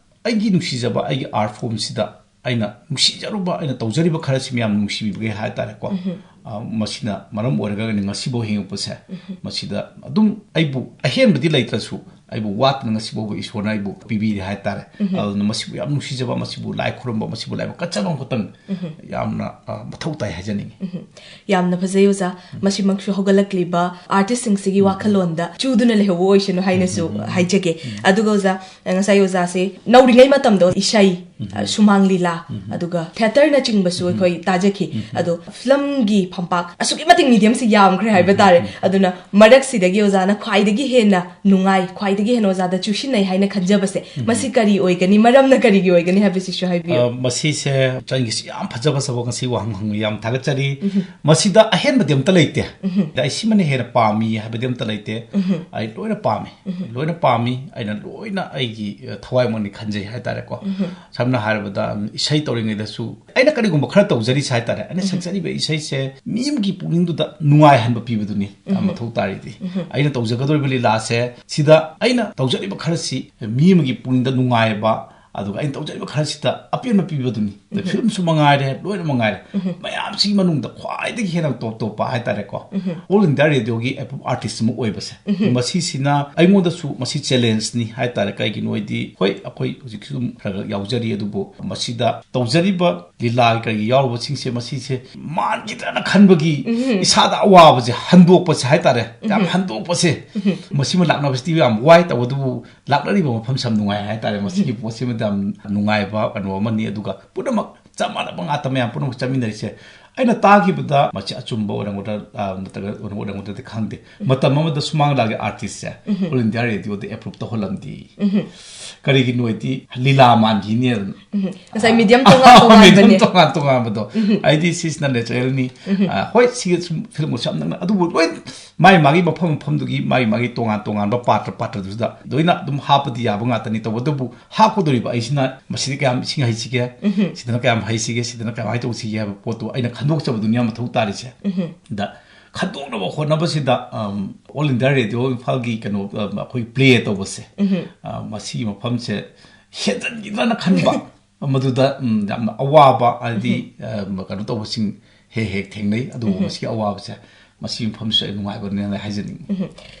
ꯑꯩꯒꯤ ꯅꯨꯡꯁꯤꯖꯕ ꯑꯩꯒꯤ ꯑꯥꯔꯠ ꯐꯣꯝꯁꯤꯗ ꯑꯩꯅ ꯅꯨꯡꯁꯤꯖꯔꯨꯕ, ꯑꯩꯅ ꯇꯧꯖꯔꯤꯕ ꯈꯔꯁꯤ ꯃꯌꯥꯝ ꯅꯨꯡꯁꯤꯕꯤꯕꯒꯦ ꯍꯥꯏ ꯇꯥꯔꯦꯀꯣ꯫ ꯎꯝ꯫ ꯑ, ꯃꯁꯤꯅ ꯃꯔꯝ ꯑꯣꯏꯔꯒ ꯑꯩꯅ ꯉꯁꯤꯐꯥꯎ ꯍꯤꯡꯉꯛꯄꯁꯦ, ꯎꯝ꯫ ꯃꯁꯤꯗ ꯑꯗꯨꯝ ꯑꯩꯕꯨ ꯑꯍꯦꯟꯕꯗꯤ ꯂꯩꯇ꯭ꯔꯁꯨ, ꯑꯩꯕꯨ ꯋꯥꯠꯇꯅ ꯉꯁꯤꯐꯥꯎꯕ ꯏꯁꯣꯔꯅ ꯑꯩꯕꯨ ꯄꯤꯕꯤꯔꯤ ꯍꯥꯏ ꯇꯥꯔꯦ꯫ ꯎꯝ꯫ ꯑꯗꯨꯅ ꯃꯁꯤꯕꯨ ꯌꯥꯝ ꯅꯨꯡꯁꯤꯖꯕ, ꯃꯁꯤꯕꯨ ꯂꯥꯏ ꯈꯨꯔꯨꯝꯕ, ꯃꯁꯤꯕꯨ ꯂꯥꯏꯕꯛ ꯀꯠꯆꯕ ꯑꯃꯈꯛꯇꯪ ꯎꯝ꯫ ꯌꯥꯝꯅ, ꯑ, ꯃꯊꯧ ꯇꯥꯏ ꯍꯥꯏꯖꯅꯤꯡꯉꯤ꯫ ꯎꯝ꯫ ꯌꯥꯝꯅ ꯐꯖꯩ, ꯑꯣꯖꯥ꯫ ꯎꯝ꯫ ꯃꯁꯤꯃꯛꯁꯨ ꯍꯧꯒꯠꯂꯛꯂꯤꯕ ꯑꯥꯔꯇꯤꯁꯁꯤꯡꯁꯤꯒꯤ ꯎꯝ꯫ ꯋꯥꯈꯜꯂꯣꯟꯗ ꯆꯨꯗꯨꯅ ꯂꯩꯍꯧꯕ ꯑꯣꯏꯁꯅꯨ ꯍꯥꯏꯅꯁꯨ ꯎꯝ, ꯎꯝ, ꯎꯝ꯫ ꯍꯥꯏꯖꯒꯦ꯫ ꯎꯝ꯫ ꯑꯗꯨꯒ ꯑꯣꯖꯥ, ꯉꯁꯥꯏ ꯑꯣꯖꯥꯁꯦ ꯅꯧꯔꯤꯉꯩ ꯃꯇꯝꯗꯣ ꯏꯁꯩ, ꯎꯝ꯫ ꯑ, ꯁꯨꯃꯥꯡ ꯂꯤꯂꯥ, ꯎꯝ꯫ ꯑꯗꯨꯒ ꯊꯤꯌꯦꯇꯔꯅꯆꯤꯡꯕꯁꯨ ꯎꯝ꯫ ꯑꯩꯈꯣꯏ ꯇꯥꯖꯈꯤ꯫ ꯎꯝ꯫ ꯑꯗꯣ ꯐꯤꯂꯝꯒꯤ ꯐꯝꯄꯥꯛ ꯑꯁꯨꯛꯀꯤ ꯃꯇꯤꯛ ꯃꯤꯗꯤꯌꯝꯁꯤ ꯌꯥꯝꯈ꯭ꯔꯦ ꯍꯥꯏꯕ ꯎꯝ꯫ ꯇꯥꯔꯦ꯫ ꯎꯝ꯫ ꯑꯗꯨꯅ ꯃꯔꯛꯁꯤꯗꯒꯤ ꯑꯣꯖꯥꯅ ꯈ꯭ꯋꯥꯏꯗꯒꯤ ꯍꯦꯟꯅ ꯅꯨꯡꯉꯥꯏ, ꯈ꯭ꯋꯥꯏꯗꯒꯤ ꯍꯦꯟꯅ ꯑꯣꯖꯥꯗ ꯆꯨꯁꯤꯟꯅꯩ ꯍꯥꯏꯅ ꯈꯟꯖꯕꯁꯦ, ꯎꯝ꯫ ꯃꯁꯤ ꯀꯔꯤ ꯑꯣꯏꯒꯅꯤ, ꯃꯔꯝꯅ ꯀꯔꯤꯒꯤ ꯑꯣꯏꯒꯅꯤ ꯍꯥꯏꯕꯁꯤꯁꯨ ꯍꯥꯏꯕꯤꯌꯨ꯫ ꯑ, ꯃꯁꯤꯁꯦ ꯆꯟꯒꯤꯁꯤ ꯌꯥꯝ ꯐꯖ ꯐꯖꯕ ꯉꯁꯤ ꯋꯥꯍꯪ ꯍꯪꯉꯤ, ꯌꯥꯝ ꯊꯥꯒꯠꯆꯔꯤ꯫ ꯎꯝ꯫ ꯃꯁꯤꯗ ꯑꯍꯦꯟꯕꯗꯤ ꯑꯝꯇ ꯂꯩꯇꯦ꯫ ꯎꯝ꯫ ꯑꯗ ꯑꯩ ꯁꯤꯃꯅ ꯍꯦꯟꯅ ꯄꯥꯝꯃꯤ ꯍꯥꯏꯕꯗꯤ ꯑꯝꯇ ꯂꯩꯇꯦ꯫ ꯎꯝ꯫ ꯑꯩ ꯂꯣꯏꯅ ꯄꯥꯝꯃꯤ꯫ ꯎꯝ꯫ ꯂꯣꯏꯅ ꯄꯥꯝꯃꯤ꯫ ꯑꯩꯅ ꯂꯣꯏꯅ ꯑꯩꯒꯤ, ꯑ, ꯊꯋꯥꯏꯃꯛꯅꯤ ꯈꯟꯖꯩ ꯍꯥꯏꯇꯥꯔꯦꯀꯣ꯫ ꯎꯝ꯫ ꯁꯝꯅ ꯍꯥꯏꯔꯕꯗ, ꯎꯝ, ꯏꯁꯩ ꯇꯧꯔꯤꯉꯩꯗꯁꯨ ꯑꯩꯅ ꯀꯔꯤꯒꯨꯝꯕ ꯈꯔ ꯇꯧꯖꯔꯤꯁꯦ ꯍꯥꯏꯇꯥꯔꯦ, ꯑꯩꯅ ꯎꯝ꯫ ꯁꯛꯆꯔꯤꯕ ꯏꯁꯩꯁꯦ ꯃꯤ ꯑꯃꯒꯤ ꯄꯨꯛꯅꯤꯡꯗꯨꯗ ꯅꯨꯡꯉꯥꯏꯍꯟꯕ ꯄꯤꯕꯗꯨꯅꯤ ꯌꯥꯝ ꯎꯝ꯫ ꯃꯊꯧ ꯇꯥꯔꯤꯗꯤ꯫ ꯎꯝ꯫ ꯑꯩꯅ ꯇꯧꯖꯒꯗꯧꯔꯤꯕ ꯂꯤꯂꯥꯁꯦ ꯁꯤꯗ ꯑꯩꯅ ꯇꯧꯖꯔꯤꯕ ꯈꯔꯁꯤ ꯃꯤ ꯑꯃꯒꯤ ꯄꯨꯛꯅꯤꯡꯗ ꯅꯨꯡꯉꯥꯏꯕ, ꯑꯗꯨꯒ ꯑꯩꯅ ꯇꯧꯖꯔꯤꯕ ꯈꯔꯁꯤꯗ ꯑꯄꯦꯟꯕ ꯄꯤꯕꯗꯨꯅꯤ꯫ ꯎꯝ꯫ ꯐꯤꯂꯝꯁꯨ ꯃꯉꯥꯏꯔꯦ, ꯂꯣꯏꯅ ꯃꯉꯥꯏꯔꯦ꯫ ꯎꯝ꯫ ꯃꯌꯥꯝꯁꯤꯒꯤ ꯃꯅꯨꯡꯗ ꯈ꯭ꯋꯥꯏꯗꯒꯤ ꯍꯦꯟꯅ ꯇꯣꯞ ꯇꯣꯞꯄ ꯍꯥꯏꯇꯥꯔꯦꯀꯣ, ꯎꯝ꯫ All India Radio ꯒꯤ approve artist ꯑꯃ ꯑꯣꯏꯕꯁꯦ, ꯎꯝ꯫ ꯃꯁꯤꯁꯤꯅ ꯑꯩꯉꯣꯟꯗꯁꯨ ꯃꯁꯤ challenge ꯅꯤ ꯍꯥꯏꯇꯥꯔꯦ꯫ ꯀꯩꯒꯤꯅꯣ ꯍꯥꯏꯗꯤ, ꯍꯣꯏ, ꯑꯩꯈꯣꯏ ꯍꯧꯖꯤꯛꯁꯨ ꯑꯗꯨꯝ ꯈꯔ ꯈꯔ ꯌꯥꯎꯖꯔꯤ, ꯑꯗꯨꯕꯨ ꯃꯁꯤꯗ ꯇꯧꯖꯔꯤꯕ ꯂꯤꯂꯥꯒꯤ ꯀꯔꯤꯒꯤ ꯌꯥꯎꯔꯨꯕꯁꯤꯡꯁꯦ, ꯃꯁꯤꯁꯦ ꯃꯥꯟꯈꯤꯗ꯭ꯔꯅ ꯈꯟꯕꯒꯤ ꯎꯝ꯫ ꯏꯁꯥꯗ ꯑꯋꯥꯕꯁꯦ ꯍꯟꯗꯣꯛꯄꯁꯦ ꯍꯥꯏꯇꯥꯔꯦ, ꯌꯥꯝ ꯎꯝ꯫ ꯍꯟꯗꯣꯛꯄꯁꯦ, ꯎꯝ꯫ ꯃꯁꯤꯃ ꯂꯥꯛꯅꯕꯁꯤꯗꯤ ꯌꯥꯝ ꯋꯥꯏ꯫ ꯇꯧꯕꯇꯕꯨ ꯂꯥꯛꯅꯔꯤꯕ ꯃꯐꯝꯁꯦ ꯌꯥꯝ ꯅꯨꯡꯉꯥꯏ ꯍꯥꯏꯇꯥꯔꯦ꯫ ꯃꯁꯤꯒꯤ ꯎꯝ꯫ ꯄꯣꯠꯁꯤꯃꯗꯤ ꯌꯥꯝ ꯅꯨꯡꯉꯥꯏꯕ ꯀꯩꯅꯣ ꯑꯃꯅꯤ꯫ ꯑꯗꯨꯒ ꯄꯨꯝꯅꯃꯛ ꯆꯞ ꯃꯥꯟꯅꯕ ꯉꯥꯛꯇ, ꯃꯌꯥꯝ ꯄꯨꯝꯅꯃꯛ ꯆꯠꯃꯤꯟꯅꯔꯤꯁꯦ꯫ ꯑꯩꯅ ꯇꯥꯈꯤꯕꯗ ꯃꯁꯤ ꯑꯆꯨꯝꯕ ꯑꯣꯏꯔꯝꯒꯗ꯭ꯔꯥ, ꯑ, ꯅꯠꯇ꯭ꯔꯒ ꯑꯣꯏꯔꯝꯒꯗ꯭ꯔꯗꯤ ꯈꯪꯗꯦ꯫ ꯎꯝ꯫ ꯃꯇꯝ ꯑꯃꯗ ꯁꯨꯃꯥꯡ ꯂꯤꯂꯥꯒꯤ artist ꯁꯦ ꯎꯝ꯫ All India Radio ꯗ approve ꯇꯧꯍꯜꯂꯝꯗꯦ꯫ ꯎꯝ꯫ ꯀꯔꯤꯒꯤꯅꯣ ꯍꯥꯏꯗꯤ ꯂꯤꯂꯥ ꯃꯥꯟꯈꯤꯅꯦꯅ꯫ ꯎꯝ꯫ ꯉꯁꯥꯏ medium ꯇꯣꯉꯥꯟ ꯇꯣꯉꯥꯟꯕꯅꯦ꯫ Medium ꯇꯣꯉꯥꯟ ꯇꯣꯉꯥꯟꯕꯗꯣ꯫ ꯎꯝ꯫ ꯍꯥꯏꯗꯤ ꯁꯤꯁꯤꯅ natural ꯅꯤ꯫ ꯎꯝ꯫ ꯑ, ꯍꯣꯏ, ꯁꯤꯒ ꯁꯨꯝ ꯐꯤꯂꯝꯒꯁꯨ ꯌꯥꯝ ꯅꯛꯅ, ꯑꯗꯨꯕꯨ ꯂꯣꯏ ꯃꯥꯒꯤ ꯃꯥꯒꯤ ꯃꯐꯝ ꯃꯐꯝꯗꯨꯒꯤ ꯃꯥꯒꯤ ꯃꯥꯒꯤ ꯇꯣꯉꯥꯟ ꯇꯣꯉꯥꯟꯕ ꯄꯥꯇ꯭ꯔ ꯄꯥꯇ꯭ꯔꯗꯨꯗ ꯂꯣꯏꯅ ꯑꯗꯨꯝ ꯍꯥꯞꯄꯗꯤ ꯌꯥꯕ ꯉꯥꯛꯇꯅꯤ꯫ ꯇꯧꯕꯇꯕꯨ ꯍꯥꯞꯀꯗꯧꯔꯤꯕ ꯑꯩꯁꯤꯅ ꯃꯁꯤꯗ ꯀꯌꯥꯝ ꯏꯁꯤꯡ ꯍꯩꯁꯤꯒꯦ, ꯎꯝ꯫ ꯁꯤꯗꯅ ꯀꯌꯥꯝ ꯍꯩꯁꯤꯒꯦ, ꯁꯤꯗꯅ ꯀꯃꯥꯏꯅ ꯇꯧꯁꯤꯒꯦ ꯍꯥꯏꯕ ꯄꯣꯠꯇꯨ ꯑꯩꯅ ꯈꯟꯗꯣꯛꯆꯕꯗꯨꯅꯤ ꯌꯥꯝ ꯃꯊꯧ ꯇꯥꯔꯤꯁꯦ꯫ ꯎꯝ꯫ ꯗ ꯈꯟꯗꯣꯛꯅꯕ ꯍꯣꯠꯅꯕꯁꯤꯗ, ꯑꯝ, All India Radio ꯏꯝꯐꯥꯜꯒꯤ ꯀꯩꯅꯣ, ꯑꯝ, ꯑꯩꯈꯣꯏ play ꯇꯧꯕꯁꯦ, ꯎꯝ꯫ ꯑ, ꯃꯁꯤꯒꯤ ꯃꯐꯝꯁꯦ ꯍꯦꯟꯖꯟꯈꯤꯗ꯭ꯔꯅ ꯈꯟꯕ꯫ ꯃꯗꯨꯗ, ꯎꯝ, ꯌꯥꯝꯅ ꯑꯋꯥꯕ, ꯍꯥꯏꯗꯤ, ꯎꯝ꯫ ꯑ, ꯀꯩꯅꯣ ꯇꯧꯕꯁꯤꯡ ꯍꯦꯛ ꯍꯦꯛ ꯊꯦꯡꯅꯩ꯫ ꯑꯗꯨꯕꯨ ꯎꯝ꯫ ꯃꯁꯤꯒꯤ ꯑꯋꯥꯕꯁꯦ, ꯃꯁꯤꯒꯤ ꯃꯐꯝꯁꯤꯁꯨ ꯑꯩ ꯅꯨꯡꯉꯥꯏꯕꯅꯦꯅ ꯍꯥꯏꯖꯅꯤꯡꯉꯤ꯫ ꯎꯝ꯫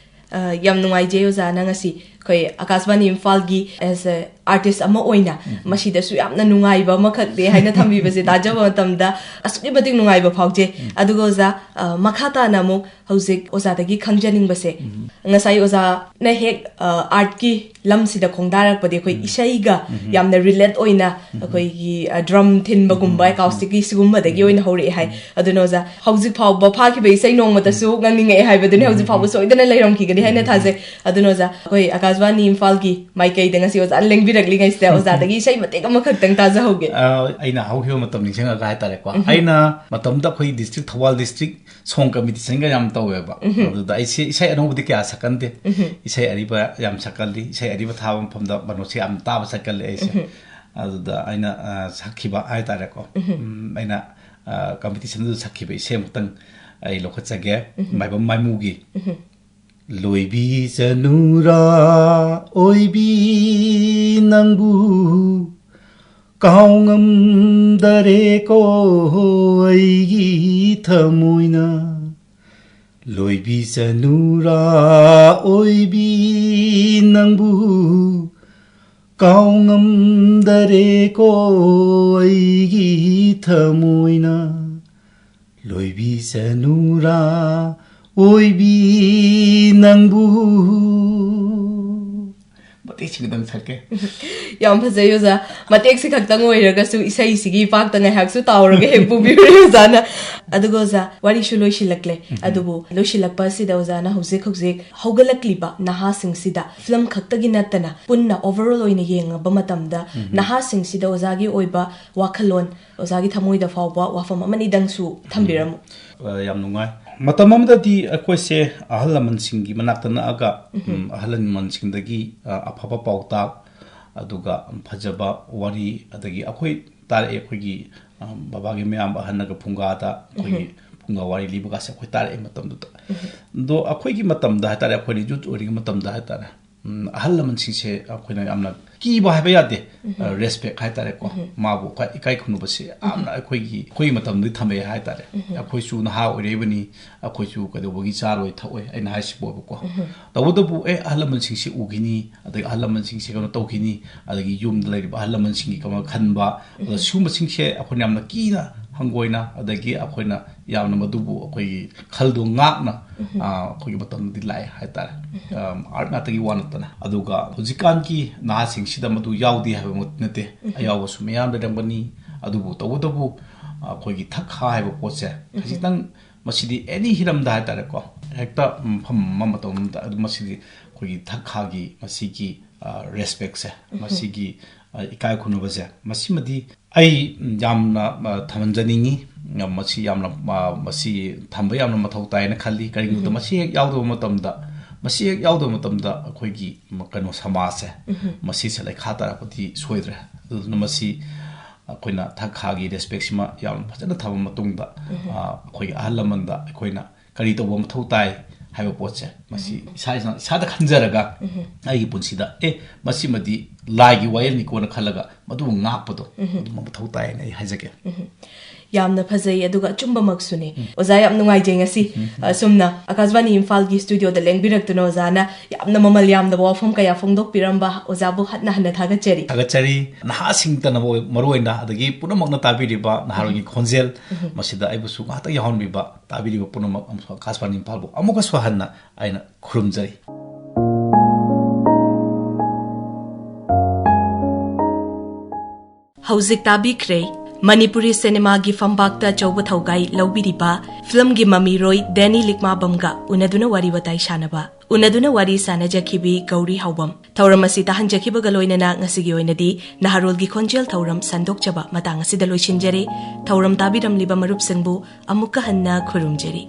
ꯑ, ꯌꯥꯝ ꯅꯨꯡꯉꯥꯏꯖꯩ ꯑꯣꯖꯥꯅ ꯉꯁꯤ ꯑꯩꯈꯣꯏ ꯑꯀꯥꯁꯕꯥꯅꯤ ꯏꯝꯐꯥꯜꯒꯤ as a artist ꯑꯃ ꯑꯣꯏꯅ ꯃꯁꯤꯗꯁꯨ ꯌꯥꯝꯅ ꯅꯨꯡꯉꯥꯏꯕ ꯑꯃꯈꯛꯅꯦ ꯍꯥꯏꯅ ꯊꯝꯕꯤꯕꯁꯦ ꯇꯥꯖꯕ ꯃꯇꯝꯗ ꯑꯁꯨꯛꯀꯤ ꯃꯇꯤꯛ ꯅꯨꯡꯉꯥꯏꯕ ꯐꯥꯎꯖꯩ꯫ ꯑꯗꯨꯒ ꯑꯣꯖꯥ, ꯑ, ꯃꯈꯥ ꯇꯥꯅ ꯑꯃꯨꯛ ꯍꯧꯖꯤꯛ ꯑꯣꯖꯥꯗꯒꯤ ꯈꯪꯖꯅꯤꯡꯕꯁꯦ, ꯉꯁꯥꯏ ꯑꯣꯖꯥꯅ ꯍꯦꯛ, ꯑ, ꯑꯥꯔꯠꯀꯤ ꯂꯝꯁꯤꯗ ꯈꯣꯡꯗꯥꯔꯛꯄꯗꯤ ꯑꯩꯈꯣꯏ ꯏꯁꯩꯒ ꯌꯥꯝꯅ ꯔꯤꯂꯦꯠ ꯑꯣꯏꯅ ꯑꯩꯈꯣꯏꯒꯤ, ꯑ, ꯗ꯭ꯔꯝ ꯊꯤꯟꯕꯒꯨꯝꯕ, ꯑꯦꯀꯥꯎꯁꯇꯤꯛꯀꯤ ꯁꯤꯒꯨꯝꯕꯗꯒꯤ ꯑꯣꯏꯅ ꯍꯧꯔꯛꯑꯦ ꯍꯥꯏ꯫ ꯑꯗꯨꯅ ꯑꯣꯖꯥ, ꯍꯧꯖꯤꯛ ꯐꯥꯎꯕ ꯐꯥꯈꯤꯕ ꯏꯁꯩ ꯅꯣꯡꯃꯇꯁꯨ ꯉꯪꯅꯤꯡꯉꯛꯑꯦ ꯍꯥꯏꯕꯗꯨꯅꯤ, ꯍꯧꯖꯤꯛ ꯐꯥꯎꯕ ꯁꯣꯏꯗꯅ ꯂꯩꯔꯝꯈꯤꯒꯅꯤ ꯍꯥꯏꯅ ꯊꯥꯖꯩ꯫ ꯑꯗꯨꯅ ꯑꯣꯖꯥ, ꯑꯩꯈꯣꯏ ꯑꯀꯥꯁꯕꯥꯅꯤ ꯏꯝꯐꯥꯜꯒꯤ ꯃꯥꯏꯀꯩꯗ ꯉꯁꯤ ꯑꯣꯖꯥꯅ ꯂꯦꯡꯕꯤꯔꯛꯂꯤꯉꯩꯁꯤꯗ ꯑꯣꯖꯥꯗꯒꯤ ꯏꯁꯩ ꯃꯇꯦꯛ ꯑꯃꯈꯛꯇꯪ ꯇꯥꯖꯍꯧꯒꯦ꯫ ꯑ, ꯑꯩꯅ ꯍꯧꯈꯤꯕ ꯃꯇꯝ ꯅꯤꯡꯁꯤꯡꯉꯒ ꯍꯥꯏꯇꯥꯔꯦꯀꯣ, ꯑꯩꯅ ꯃꯇꯝꯗ ꯑꯩꯈꯣꯏ ꯗꯤꯁꯇ꯭ꯔꯤꯛ, ꯊꯧꯕꯥꯜ ꯗꯤꯁꯇ꯭ꯔꯤꯛ ꯁꯣꯡ ꯀꯝꯄꯤꯇꯤꯁꯟꯒ ꯌꯥꯝ ꯇꯧꯋꯦꯕ꯫ ꯑꯗꯨꯗ ꯑꯩꯁꯦ ꯏꯁꯩ ꯑꯅꯧꯕꯗꯤ ꯀꯌꯥ ꯁꯛꯀꯟꯗꯦ꯫ ꯏꯁꯩ ꯑꯔꯤꯕ ꯌꯥꯝ ꯁꯛꯀꯜꯂꯤ꯫ ꯏꯁꯩ ꯑꯔꯤꯕ ꯊꯥꯕ ꯃꯐꯝꯗ ꯃꯅꯣꯁꯦ ꯌꯥꯝ ꯇꯥꯕ ꯁꯛꯀꯜꯂꯤ ꯑꯩꯁꯦ꯫ ꯑꯗꯨꯗ ꯑꯩꯅ, ꯑ, ꯁꯛꯈꯤꯕ ꯍꯥꯏꯇꯥꯔꯦꯀꯣ꯫ ꯎꯝ, ꯑꯩꯅ, ꯑ, ꯀꯝꯄꯤꯇꯤꯁꯟꯗꯨꯗ ꯁꯛꯈꯤꯕ ꯏꯁꯩ ꯑꯃꯨꯛꯇꯪ ꯑꯩ ꯂꯧꯈꯠꯆꯒꯦ꯫ ꯃꯥꯏꯕꯝ ꯃꯥꯏꯃꯨꯒꯤ꯫ ꯂꯣꯏꯕꯤꯁꯅꯨꯔꯥ ꯑꯣꯏꯕꯤ ꯅꯪꯕꯨ ꯀꯥꯎꯉꯝꯗꯔꯦꯀꯣ ꯑꯩꯒꯤ ꯊꯃꯣꯏꯅ꯫ ꯂꯣꯏꯕꯤꯁꯅꯨꯔꯥ ꯑꯣꯏꯕꯤ ꯅꯪꯕꯨ ꯀꯥꯎꯉꯝꯗꯔꯦꯀꯣ ꯑꯩꯒꯤ ꯊꯃꯣꯏꯅ꯫ ꯂꯣꯏꯕꯤꯁꯅꯨꯔꯥ ꯑꯣꯏꯕꯤ ꯅꯪꯕꯨ꯫ ꯃꯇꯦꯛꯁꯤ ꯈꯤꯇꯪ ꯁꯛꯀꯦ꯫ ꯌꯥꯝ ꯐꯖꯩ ꯑꯣꯖꯥ꯫ ꯃꯇꯦꯛꯁꯤ ꯈꯛꯇꯪ ꯑꯣꯏꯔꯒꯁꯨ ꯏꯁꯩꯁꯤꯒꯤ ꯏꯄꯥꯛꯇ ꯉꯥꯏꯍꯥꯛꯁꯨ ꯇꯥꯎꯔꯒ ꯍꯦꯛ ꯄꯨꯕꯤꯔꯨꯔꯦ ꯑꯣꯖꯥꯅ꯫ ꯑꯗꯨꯒ ꯑꯣꯖꯥ, ꯋꯥꯔꯤꯁꯨ ꯂꯣꯏꯁꯤꯜꯂꯛꯂꯦ꯫ ꯑꯗꯨꯕꯨ ꯂꯣꯏꯁꯤꯜꯂꯛꯄ ꯑꯁꯤꯗ ꯑꯣꯖꯥꯅ ꯍꯧꯖꯤꯛ ꯍꯧꯖꯤꯛ ꯍꯧꯒꯠꯂꯛꯂꯤꯕ ꯅꯍꯥꯁꯤꯡꯁꯤꯗ, ꯐꯤꯂꯝ ꯈꯛꯇꯒꯤ ꯅꯠꯇꯅ ꯄꯨꯟꯅ overall ꯑꯣꯏꯅ ꯌꯦꯡꯉꯕ ꯃꯇꯝꯗ ꯅꯍꯥꯁꯤꯡꯁꯤꯗ ꯑꯣꯖꯥꯒꯤ ꯑꯣꯏꯕ ꯋꯥꯈꯜꯂꯣꯟ, ꯑꯣꯖꯥꯒꯤ ꯊꯃꯣꯏꯗ ꯐꯥꯎꯕ ꯋꯥꯐꯝ ꯑꯃꯅꯤꯗꯪꯁꯨ ꯊꯝꯕꯤꯔꯝꯃꯨ꯫ ꯑ, ꯌꯥꯝ ꯅꯨꯡꯉꯥꯏ꯫ ꯃꯇꯝ ꯑꯃꯗꯗꯤ ꯑꯩꯈꯣꯏꯁꯦ ꯑꯍꯜ ꯂꯃꯟꯁꯤꯡꯒꯤ ꯃꯅꯥꯛꯇ ꯅꯛꯑꯒ, ꯎꯝ, ꯑꯍꯜ ꯂꯃꯟꯁꯤꯡꯗꯒꯤ, ꯑ, ꯑꯐꯕ ꯄꯥꯎꯇꯥꯛ, ꯑꯗꯨꯒ ꯐꯖꯕ ꯋꯥꯔꯤ, ꯑꯗꯒꯤ ꯑꯩꯈꯣꯏ ꯇꯥꯔꯛꯑꯦ, ꯑꯩꯈꯣꯏꯒꯤ, ꯑ, ꯕꯕꯥꯒꯤ ꯃꯌꯥꯝꯕ ꯑꯍꯟꯅꯒ ꯐꯨꯡꯒꯥꯗ ꯑꯩꯈꯣꯏꯒꯤ ꯐꯨꯡꯒꯥ ꯋꯥꯔꯤ ꯂꯤꯕꯒꯁꯦ ꯑꯩꯈꯣꯏ ꯇꯥꯔꯛꯑꯦ ꯃꯇꯝꯗꯨꯗ꯫ ꯑꯗꯣ ꯑꯩꯈꯣꯏꯒꯤ ꯃꯇꯝꯗ ꯍꯥꯏꯇꯥꯔꯦ, ꯑꯩꯈꯣꯏꯅ ꯌꯨꯠ ꯑꯣꯏꯔꯤꯉꯩ ꯃꯇꯝꯗ ꯍꯥꯏꯇꯥꯔꯦ, ꯎꯝ, ꯑꯍꯜ ꯂꯃꯟꯁꯤꯡꯁꯦ ꯑꯩꯈꯣꯏꯅ ꯌꯥꯝꯅ ꯀꯤꯕ ꯍꯥꯏꯕ ꯌꯥꯗꯦ, ꯔꯦꯁꯄꯦꯛ ꯍꯥꯏꯇꯥꯔꯦꯀꯣ꯫ ꯃꯥꯕꯨ ꯑꯩꯈꯣꯏ ꯏꯀꯥꯏ ꯈꯨꯝꯅꯕꯁꯦ ꯌꯥꯝꯅ ꯑꯩꯈꯣꯏꯒꯤ, ꯑꯩꯈꯣꯏꯒꯤ ꯃꯇꯝꯗꯗꯤ ꯊꯝꯃꯛꯑꯦ ꯍꯥꯏꯇꯥꯔꯦ꯫ ꯑꯩꯈꯣꯏꯁꯨ ꯅꯍꯥ ꯑꯣꯏꯔꯛꯏꯕꯅꯤ, ꯑꯩꯈꯣꯏꯁꯨ ꯀꯩꯗꯧꯕꯒꯤ ꯆꯥꯔꯣꯏ ꯊꯛꯑꯣꯏ ꯑꯩꯅ ꯍꯥꯏꯁꯤꯕꯨꯕꯀꯣ꯫ ꯇꯧꯕꯇꯕꯨ ꯑꯦ, ꯑꯍꯜ ꯂꯃꯟꯁꯤꯡꯁꯦ ꯎꯈꯤꯅꯤ, ꯑꯗꯒꯤ ꯑꯍꯜ ꯂꯃꯟꯁꯤꯡꯁꯦ ꯀꯩꯅꯣ ꯇꯧꯈꯤꯅꯤ, ꯑꯗꯒꯤ ꯌꯨꯝꯗ ꯂꯩꯔꯤꯕ ꯑꯍꯜ ꯂꯃꯟꯁꯤꯡꯒꯤ ꯀꯃꯥꯏꯅ ꯈꯟꯕ, ꯑꯗ ꯁꯤꯒꯨꯝꯕꯁꯤꯡꯁꯦ ꯑꯩꯈꯣꯏꯅ ꯌꯥꯝꯅ ꯀꯤꯅ ꯍꯪꯒꯣꯏꯅ, ꯑꯗꯒꯤ ꯑꯩꯈꯣꯏꯅ ꯌꯥꯝꯅ ꯃꯗꯨꯕꯨ ꯑꯩꯈꯣꯏꯒꯤ ꯈꯜꯗꯣ ꯉꯥꯛꯅ, ꯑ, ꯑꯩꯈꯣꯏꯒꯤ ꯃꯇꯝꯗꯗꯤ ꯂꯥꯛꯑꯦ ꯍꯥꯏꯇꯥꯔꯦ꯫ ꯑꯝ, ꯑꯥꯔꯠ ꯉꯥꯛꯇꯒꯤ ꯋꯥ ꯅꯠꯇꯅ꯫ ꯑꯗꯨꯒ ꯍꯧꯖꯤꯛꯀꯥꯟꯒꯤ ꯅꯍꯥꯁꯤꯡꯁꯤꯗ ꯃꯗꯨ ꯌꯥꯎꯗꯦ ꯍꯥꯏꯕꯃꯛꯇꯤ ꯅꯠꯇꯦ, ꯑꯌꯥꯎꯕꯁꯨ ꯃꯌꯥꯝ ꯂꯩꯔꯝꯒꯅꯤ꯫ ꯑꯗꯨꯕꯨ ꯇꯧꯕꯇꯕꯨ ꯑꯩꯈꯣꯏꯒꯤ ꯊꯛ ꯈꯥ ꯍꯥꯏꯕ ꯄꯣꯠꯁꯦ ꯈꯖꯤꯛꯇꯪ, ꯃꯁꯤꯗꯤ ꯑꯦꯅꯤ ꯍꯤꯔꯝꯗ ꯍꯥꯏꯇꯥꯔꯦꯀꯣ, ꯍꯦꯛꯇ ꯃꯐꯝ ꯑꯃ, ꯃꯇꯝ ꯑꯃꯗ ꯑꯗꯨꯝ ꯃꯁꯤꯗꯤ ꯑꯩꯈꯣꯏꯒꯤ ꯊꯛ ꯈꯥꯒꯤ ꯃꯁꯤꯒꯤ, ꯑ, ꯔꯦꯁꯄꯦꯛꯁꯦ, ꯃꯁꯤꯒꯤ, ꯑ, ꯏꯀꯥꯏ ꯈꯨꯝꯅꯕꯁꯦ, ꯃꯁꯤꯃꯗꯤ ꯑꯩ ꯌꯥꯝꯅ, ꯑ, ꯊꯝꯍꯟꯖꯅꯤꯡꯉꯤ꯫ ꯌꯥꯝ, ꯃꯁꯤ ꯌꯥꯝꯅ, ꯑ, ꯃꯁꯤ ꯊꯝꯕ ꯌꯥꯝꯅ ꯃꯊꯧ ꯇꯥꯏꯅ ꯈꯜꯂꯤ꯫ ꯀꯔꯤꯒꯤꯅꯣꯗ, ꯃꯁꯤ ꯍꯦꯛ ꯌꯥꯎꯗꯕ ꯃꯇꯝꯗ, ꯃꯁꯤ ꯍꯦꯛ ꯌꯥꯎꯗꯕ ꯃꯇꯝꯗ ꯑꯩꯈꯣꯏꯒꯤ ꯀꯩꯅꯣ ꯁꯃꯥꯖꯁꯦ, ꯃꯁꯤꯁꯦ ꯂꯩꯈꯥ ꯇꯥꯔꯛꯄꯗꯤ ꯁꯣꯏꯗ꯭ꯔꯦ꯫ ꯑꯗꯨꯗꯨꯅ ꯃꯁꯤ ꯑꯩꯈꯣꯏꯅ ꯊꯛ ꯈꯥꯒꯤ ꯔꯦꯁꯄꯦꯛꯁꯤꯃ ꯌꯥꯝꯅ ꯐꯖꯅ ꯊꯝꯕ ꯃꯇꯨꯡꯗ, ꯑ, ꯑꯩꯈꯣꯏꯒꯤ ꯑꯍꯜ ꯂꯃꯟꯗ ꯑꯩꯈꯣꯏꯅ ꯀꯔꯤ ꯇꯧꯕ ꯃꯊꯧ ꯇꯥꯏ ꯍꯥꯏꯕ ꯄꯣꯠꯁꯦ, ꯃꯁꯤ ꯏꯁꯥ ꯏꯁꯥ, ꯏꯁꯥꯗ ꯈꯟꯖꯔꯒ, ꯑꯩꯒꯤ ꯄꯨꯟꯁꯤꯗ, "ꯑꯦ, ꯃꯁꯤꯃꯗꯤ ꯂꯥꯏꯒꯤ ꯋꯥꯌꯦꯜꯅꯤꯀꯣꯅ" ꯈꯜꯂꯒ ꯃꯗꯨꯕꯨ ꯉꯥꯛꯄꯗꯣ, ꯑꯗꯨꯃ ꯃꯊꯧ ꯇꯥꯏ ꯍꯥꯏꯅ ꯑꯩ ꯍꯥꯏꯖꯒꯦ꯫ ꯌꯥꯝꯅ ꯐꯖꯩ, ꯑꯗꯨꯒ ꯑꯆꯨꯝꯕꯃꯛꯁꯨꯅꯦ꯫ ꯑꯣꯖꯥ, ꯌꯥꯝ ꯅꯨꯡꯉꯥꯏꯖꯩ ꯉꯁꯤ, ꯑ, ꯁꯨꯝꯅ ꯑꯀꯥꯁꯕꯥꯅꯤ ꯏꯝꯐꯥꯜꯒꯤ ꯁ꯭ꯇꯨꯗꯤꯑꯣꯗ ꯂꯦꯡꯕꯤꯔꯛꯇꯨꯅ ꯑꯣꯖꯥꯅ ꯌꯥꯝꯅ ꯃꯃꯜ ꯌꯥꯝꯗꯕ ꯋꯥꯐꯝ ꯀꯌꯥ ꯐꯣꯡꯗꯣꯛꯄꯤꯔꯝꯕ ꯑꯣꯖꯥꯕꯨ ꯍꯟꯅ ꯍꯟꯅ ꯊꯥꯒꯠꯆꯔꯤ꯫ ꯊꯥꯒꯠꯆꯔꯤ꯫ ꯅꯍꯥꯁꯤꯡꯇꯅ ꯃꯔꯨ ꯑꯣꯏꯅ, ꯑꯗꯒꯤ ꯄꯨꯝꯅꯃꯛꯅ ꯇꯥꯕꯤꯔꯤꯕ ꯅꯍꯥꯔꯣꯜꯒꯤ ꯈꯣꯟꯖꯦꯜ, ꯃꯁꯤꯗ ꯑꯩꯕꯨꯁꯨ ꯉꯥꯏꯍꯥꯛꯇꯪ ꯌꯥꯎꯍꯟꯕꯤꯕ ꯇꯥꯕꯤꯔꯤꯕ ꯄꯨꯝꯅꯃꯛ ꯑꯃꯁꯨꯡ ꯑꯀꯥꯁꯕꯥꯅꯤ ꯏꯝꯐꯥꯜꯕꯨ ꯑꯃꯨꯛꯀꯁꯨ ꯍꯟꯅ ꯑꯩꯅ ꯈꯨꯔꯨꯝꯖꯔꯤ꯫ ꯍꯧꯖꯤꯛ ꯇꯥꯕꯤꯈ꯭ꯔꯦ ꯃꯅꯤꯄꯨꯔꯤ ꯁꯤꯅꯦꯃꯥꯒꯤ ꯐꯝꯕꯥꯛꯇ ꯑꯆꯧꯕ ꯊꯧꯒꯥꯏ ꯂꯧꯕꯤꯔꯤꯕ ꯐꯤꯂꯝꯒꯤ ꯃꯃꯤꯔꯣꯏ ꯗꯦꯅꯤ ꯂꯤꯛꯃꯥꯕꯝꯒ ꯎꯅꯗꯨꯅ ꯋꯥꯔꯤ ꯋꯥꯇꯥꯏ ꯁꯥꯟꯅꯕ꯫ ꯎꯅꯗꯨꯅ ꯋꯥꯔꯤ ꯁꯥꯟꯅꯖꯈꯤꯕꯤ ꯒꯧꯔꯤ ꯍꯥꯎꯕꯝ꯫ ꯊꯧꯔꯝ ꯑꯁꯤ ꯇꯥꯍꯟꯖꯈꯤꯕꯒ ꯂꯣꯏꯅꯅ ꯉꯁꯤꯒꯤ ꯑꯣꯏꯅꯗꯤ ꯅꯍꯥꯔꯣꯜꯒꯤ ꯈꯣꯟꯖꯦꯜ ꯊꯧꯔꯝ ꯁꯟꯗꯣꯛꯆꯕ ꯃꯇꯥꯡ ꯑꯁꯤꯗ ꯂꯣꯏꯁꯤꯟꯖꯔꯦ꯫ ꯊꯧꯔꯝ ꯇꯥꯕꯤꯔꯝꯂꯤꯕ ꯃꯔꯨꯞꯁꯤꯡꯕꯨ ꯑꯃꯨꯛꯀ ꯍꯟꯅ ꯈꯨꯔꯨꯝꯖꯔꯤ꯫